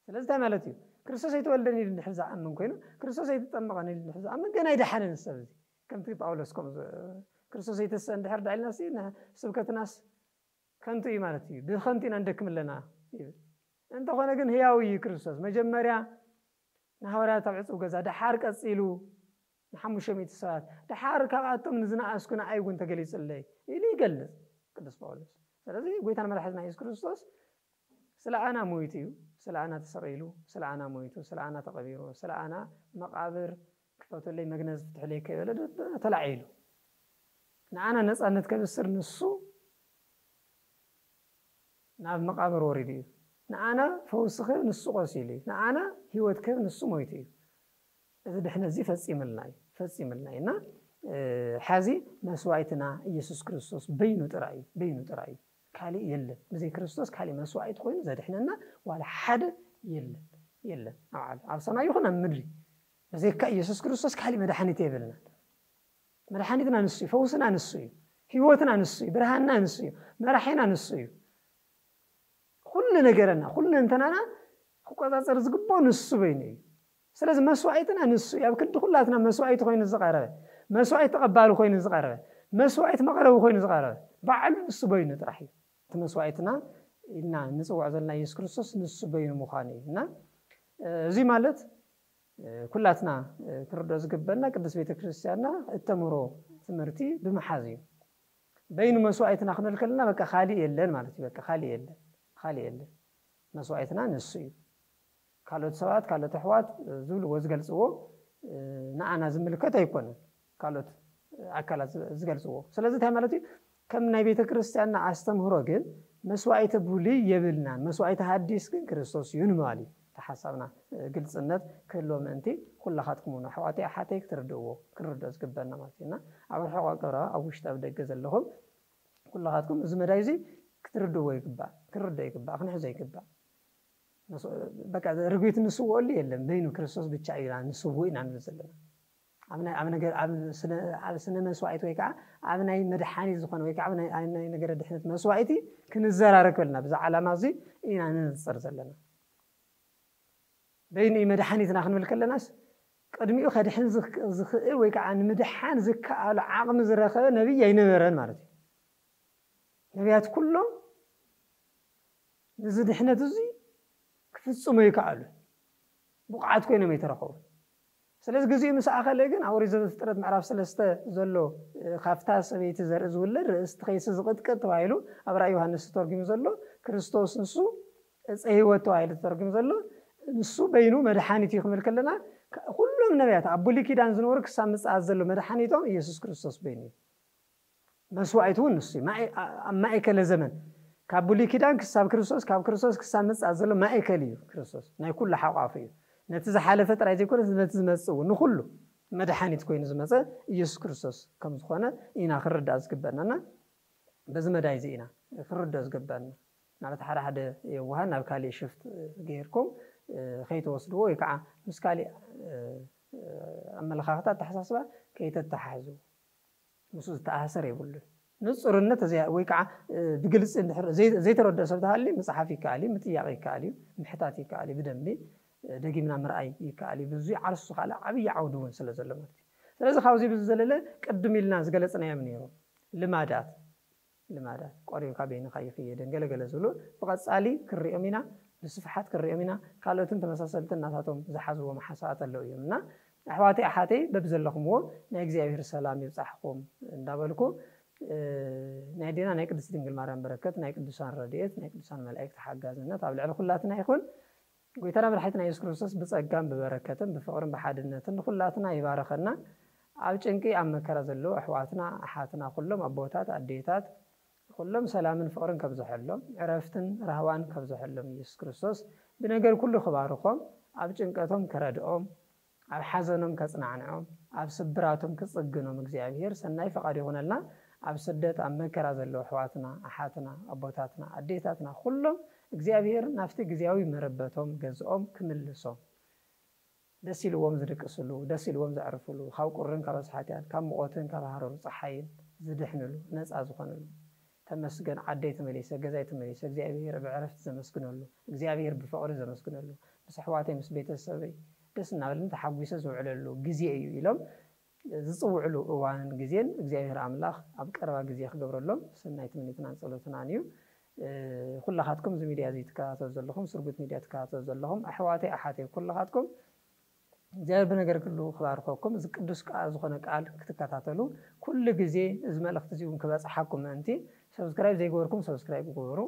ስለዚ እንታይ ማለት እዩ? ክርስቶስ ኣይተወልደን ኢሉ እንድሕር ዝኣምን ኮይኑ ክርስቶስ ኣይተጠመቐን ኢሉ እንድሕር ዝኣምን ገና ኣይደሓነን ሰብ እዚ። ከምቲ ጳውሎስ ከምኡ ዝ- ክርስቶስ ኣይተስአ እንድሕር ዳኢልናስ ስብከትናስ ከንቱ እዩ ማለት እዩ። ብኸንቱ ኢና ንደክም ኣለና ይብል። እንተኾነ ግን ህያው እዩ ክርስቶስ። መጀመርያ ንሃዋርያት ኣብ ዕፁብ ገዛ፣ ደሓር ቀፂሉ ንሓሙሽተ ሚእቲ ሰባት፣ ደሓር ካብኣቶም ንዝነኣስኩ ንኣይ እውን ተገሊፁለይ ኢሉ ይገልፅ ቅዱስ ጳውሎስ። ስለዚ ጎይታን መድሓኒትና የሱስ ክርስቶስ ስለ ኣና ሞይቱ እዩ፣ ስለ ኣና ተሰቒሉ፣ ስለ ኣና ሞይቱ፣ ስለ ኣና ተቐቢሩ፣ ስለ ኣና መቓብር ክፈቱለይ መግነዝ ፍትሑለይ ከይበለ ተላዒሉ ንኣና ነፃነት ከብስር ንሱ ናብ መቃብር ወሪዱ እዩ። ንኣና ፈውሲ ክህብ ንሱ ቆሲሉ እዩ። ንኣና ህይወት ክህብ ንሱ ሞይቱ እዩ። እዚ ድሕነት እዚ ፈፂምልና እዩ ፈፂምልና እዩ እና ሓዚ መስዋዕትና ኢየሱስ ክርስቶስ በይኑ ጥራይ እዩ በይኑ ጥራይ እዩ። ካሊእ የለን። ብዘይ ክርስቶስ ካሊእ መስዋዕቲ ኮይኑ ዘድሕነና ዋላ ሓደ የለን የለን። ኣብ ዓለም ኣብ ሰማይ ይኹን ኣብ ምድሪ ብዘይካ ኢየሱስ ክርስቶስ ካሊእ መድሓኒት የብልናን። መድሓኒትና ንሱ እዩ፣ ፈውስና ንሱ እዩ፣ ህይወትና ንሱ እዩ፣ ብርሃንና ንሱ እዩ፣ መራሒና ንሱ እዩ። ኩሉ ነገረና ኩሉ እንተናና ክቆፃፀር ዝግብኦ ንሱ በይኑ እዩ። ስለዚ መስዋዕትና ንሱ እዩ። ኣብ ክንዲ ኩላትና መስዋዕቲ ኮይኑ ዝቐረበ፣ መስዋዕቲ ተቐባሊ ኮይኑ ዝቐረበ፣ መስዋዕቲ መቕረቢ ኮይኑ ዝቐረበ ባዕሉ ንሱ በይኑ ጥራሕ እዩ። እቲ መስዋዕትና ኢልና ንፅውዖ ዘለና የሱስ ክርስቶስ ንሱ በይኑ ምዃኑ እዩ እና እዚ ማለት ኩላትና ክንርድኦ ዝግበና ቅድስት ቤተክርስትያንና እተምህሮ ትምህርቲ ብምሓዝ እዩ። በይኑ መስዋዕትና ክንብል ከለና በቃ ካሊእ የለን ማለት እዩ። በቃ ካሊእ የለን፣ ካሊእ የለን። መስዋዕትና ንሱ እዩ። ካልኦት ሰባት ካልኦት ኣሕዋት ዝብልዎ ዝገልፅዎ ንኣና ዝምልከት ኣይኮነን። ካልኦት ኣካላት ዝገልፅዎ። ስለዚ እንታይ ማለት እዩ? ከም ናይ ቤተ ክርስቲያንና ኣስተምህሮ ግን መስዋዕቲ ብሉይ የብልናን፣ መስዋዕቲ ሃዲስ ግን ክርስቶስ እዩ ንምባል እዩ። እቲ ሓሳብና ግልፅነት ክህልዎ ምእንቲ ኩላኻትኩም እውን ኣሕዋተይ ኣሓተይ ክትርድእዎ ክንርድኦ ዝግበና ማለት እዩ እና ኣብ ርሑቕ ኣብ ቀረባ ኣብ ውሽጢ ኣብ ደገ ዘለኹም ኩላኻትኩም እዚ መዳይ እዚ ክትርድእዎ ይግባእ፣ ክንርድኦ ይግባእ፣ ክንሕዞ ይግባእ። በቃ ርግቢት እንስውኦሉ የለን፣ በይኑ ክርስቶስ ብቻ ኢና ንስውእ ኢና ንብል ዘለና። ኣብ ናይ ኣብ ነገር ኣብ ስነ ኣብ ስነ መስዋዕት ወይ ከዓ ኣብ ናይ መድሓኒት ዝኾነ ወይ ከዓ ኣብ ናይ ኣብ ናይ ነገረ ድሕነት መስዋዕቲ ክንዘራረብ ከለና ብዛ ዓላማ እዚ ኢና ንንፅር ዘለና። በይኑ እዩ መድሓኒትና ክንብል ከለናስ ቅድሚኡ ከድሕን ዝክ- ዝኽእል ወይ ከዓ ንምድሓን ዝከኣሉ ዓቕሚ ዝረኸበ ነቢይ ኣይነበረን ማለት እዩ። ነቢያት ኩሎም ነዚ ድሕነት እዚ ክፍፅሙ ይከኣሉ ብቑዓት ኮይኖም ኣይተረኸቡ። ስለዚ ግዜኡ ምስ ኣኸለ ግን ኣብ ኦሪት ዘፍጥረት ምዕራፍ ሰለስተ ዘሎ ካብታ ሰበይቲ ዘርኢ ዝውለድ ርእስቲ ከይሲ ዝቕጥቅጥ ተባሂሉ ኣብ ራእይ ዮሃንስ ተተርጉሙ ዘሎ ክርስቶስ ንሱ ዕፀ ህይወት ተባሂሉ ተተርጉሙ ዘሎ ንሱ በይኑ መድሓኒት እዩ ክብል ከለና ኩሎም ነቢያት ኣብ ብሉይ ኪዳን ዝነበሩ ክሳብ ምፅኣት ዘሎ መድሓኒቶም ኢየሱስ ክርስቶስ በይኑ እዩ። መስዋዕቲ እውን ንሱ እዩ። ኣብ ማእከለ ዘመን ካብ ብሉይ ኪዳን ክሳብ ክርስቶስ ካብ ክርስቶስ ክሳብ ምፅኣት ዘሎ ማእከል እዩ ክርስቶስ ናይ ኩሉ ሓቋፊ እዩ። ነቲ ዝሓለፈ ጥራይ ዘይኮነስ ነቲ ዝመፅእ እውን ንኩሉ መድሓኒት ኮይኑ ዝመፀ ኢየሱስ ክርስቶስ ከም ዝኾነ ኢና ክንርዳእ ዝግበእና እና በዚ መዳይ እዚ ኢና ክንርዳእ ዝግበእና። ማለት ሓደ ሓደ የዋሃን ናብ ካሊእ ሽፍት ገይርኩም ከይተወስድዎ ወይ ከዓ ምስ ካሊእ ኣመለኻኽታ ኣተሓሳስባ ከይተተሓሕዝዎ። ምስኡ ዝተኣሳሰር የብሉን። ንፁርነት እዚ ወይ ከዓ ብግልፂ እንድሕር ዘይተረድኦ ሰብ ተሃልዩ ምፅሓፍ ይከኣል እዩ፣ ምጥያቕ ይከኣል እዩ፣ ምሕታት ይከኣል እዩ፣ ብደንቢ ደጊምና ምርኣይ ይከኣል እዩ። ብዙ ዓርሱ ካልእ ዓብዪ ዓውዲ እውን ስለ ዘሎ ማለት እዩ። ስለዚ ካብዚ ብዝዘለለ ቅድም ኢልና ዝገለፅናዮም ነይሩ ልማዳት ልማዳት ቆሪብካ በይንኻ ይኽየደን ገለገለ ዝብሉ ብቐፃሊ ክንሪኦም ኢና፣ ብስፍሓት ክንሪኦም ኢና። ካልኦትን ተመሳሰልትን ናታቶም ዝሓዝዎም ሓሳባት ኣለዉ እዮም እና ኣሕዋተይ ኣሓተይ በብዘለኹምዎ ናይ እግዚኣብሔር ሰላም ይብፃሕኹም እንዳበልኩ ናይ ኣዴና ናይ ቅድስት ድንግል ማርያም በረከት ናይ ቅዱሳን ረድኤት ናይ ቅዱሳን መላእክት ሓጋዝነት ኣብ ልዕሊ ኩላትና ይኹን። ጎይታና መድሓኒትና የሱስ ክርስቶስ ብፀጋን ብበረከትን ብፍቕርን ብሓድነትን ንኹላትና ይባረኸና። ኣብ ጭንቂ ኣብ መከራ ዘለዉ ኣሕዋትና ኣሓትና ኩሎም ኣቦታት ኣዴታት ኩሎም ሰላምን ፍቕርን ከብዝሐሎም ዕረፍትን ራህዋን ከብዝሐሎም ኢየሱስ ክርስቶስ ብነገር ኩሉ ክባርኾም ኣብ ጭንቀቶም ክረድኦም ኣብ ሓዘኖም ከጽናዕንዖም ኣብ ስብራቶም ክጽግኖም እግዚኣብሔር ሰናይ ፈቓድ ይኹነልና። ኣብ ስደት ኣብ መከራ ዘለዉ ኣሕዋትና ኣሓትና ኣቦታትና ኣዴታትና ኩሎም እግዚኣብሔር ናብቲ ግዜያዊ መረበቶም ገዝኦም ክምልሶም ደስ ኢልዎም ዝድቅስሉ ደስ ኢልዎም ዘዕርፍሉ ካብ ቁርን ካብ ኣስሓትያን ካብ ሙቐትን ካብ ሃረሩ ፀሓይን ዝድሕንሉ ነፃ ዝኾንሉ ተመስገን ዓደይ ተመሊሰ ገዛይ ተመሊሰ እግዚኣብሔር ብዕረፍቲ ዘመስግነሉ እግዚኣብሔር ብፍቕሪ ዘመስግነሉ ምስ ኣሕዋተይ ምስ ቤተሰበይ ደስ እናበለኒ ተሓጒሰ ዝውዕለሉ ግዜ እዩ ኢሎም ዝፅውዕሉ እዋንን ግዜን እግዚኣብሔር ኣምላኽ ኣብ ቀረባ ግዜ ክገብረሎም ሰናይ ትምኒትናን ፀሎትናን እዩ። ኩላኻትኩም እዚ ሚድያ እዚ ትከታተሉ ዘለኹም ስርጉት ሚድያ ትከታተሉ ዘለኹም ኣሕዋተይ ኣሓተይ ኩላኻትኩም እግዚኣብሔር ብነገር ክሉ ክባርኸኩም እዚ ቅዱስ ቃል ዝኾነ ቃል ክትከታተሉ ኩሉ ግዜ እዚ መልእኽቲ እዚ እውን ክበፅሓኩም ምእንቲ ሰብስክራይብ ዘይገበርኩም ሰብስክራይብ ግበሩ።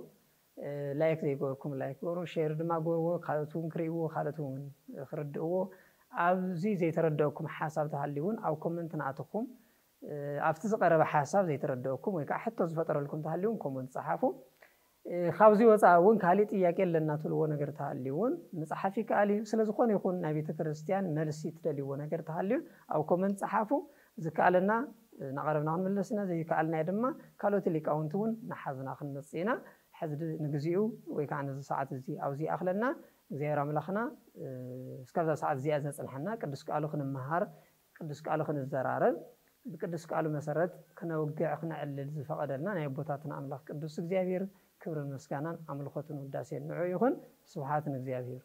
ላይክ ዘይገበርኩም ላይክ ግበሩ ሼር ድማ ገበርዎ ካልኦት እውን ክርእይዎ ካልኦት እውን ክርድእዎ ኣብዚ ዘይተረደእኩም ሓሳብ ተሃልዩ እውን ኣብ ኮመንት ንኣትኹም ኣብቲ ዝቐረበ ሓሳብ ዘይተረደእኩም ወይ ከዓ ሕቶ ዝፈጠረልኩም ተሃልዩ እውን ኮመንት ፀሓፉ። ካብዚ ወፃኢ እውን ካሊእ ጥያቄ ኣለና ትብልዎ ነገር ተሃልዩ እውን ምፅሓፍ ይከኣል እዩ። ስለዝኾነ ይኹን ናይ ቤተ ክርስቲያን መልሲ ትደልይዎ ነገር ተሃልዩ ኣብ ኮመንት ፀሓፉ። ዝከኣለና እናቐረብና ክንምለስ ኢና፣ ዘይከኣልና ድማ ካልኦት ሊቃውንቲ እውን ንሓዝና ክንመፅእ ኢና። ሕዚ ንግዚኡ ወይ ከዓ ነዚ ሰዓት እዚ ኣብዚ ይኣኽለና። እግዚኣብሔር ኣምላኽና እስካብዛ ሰዓት እዚኣ ዘፅንሐና ቅዱስ ቃሉ ክንመሃር ቅዱስ ቃሉ ክንዘራረብ ብቅዱስ ቃሉ መሰረት ክነውግዕ ክነዕልል ዝፈቐደልና ናይ ኣቦታትና ኣምላኽ ቅዱስ እግዚኣብሔር ክብርን ምስጋናን ኣምልኾትን ውዳሴን ንዑ ይኹን። ስብሓት ንእግዚኣብሔር።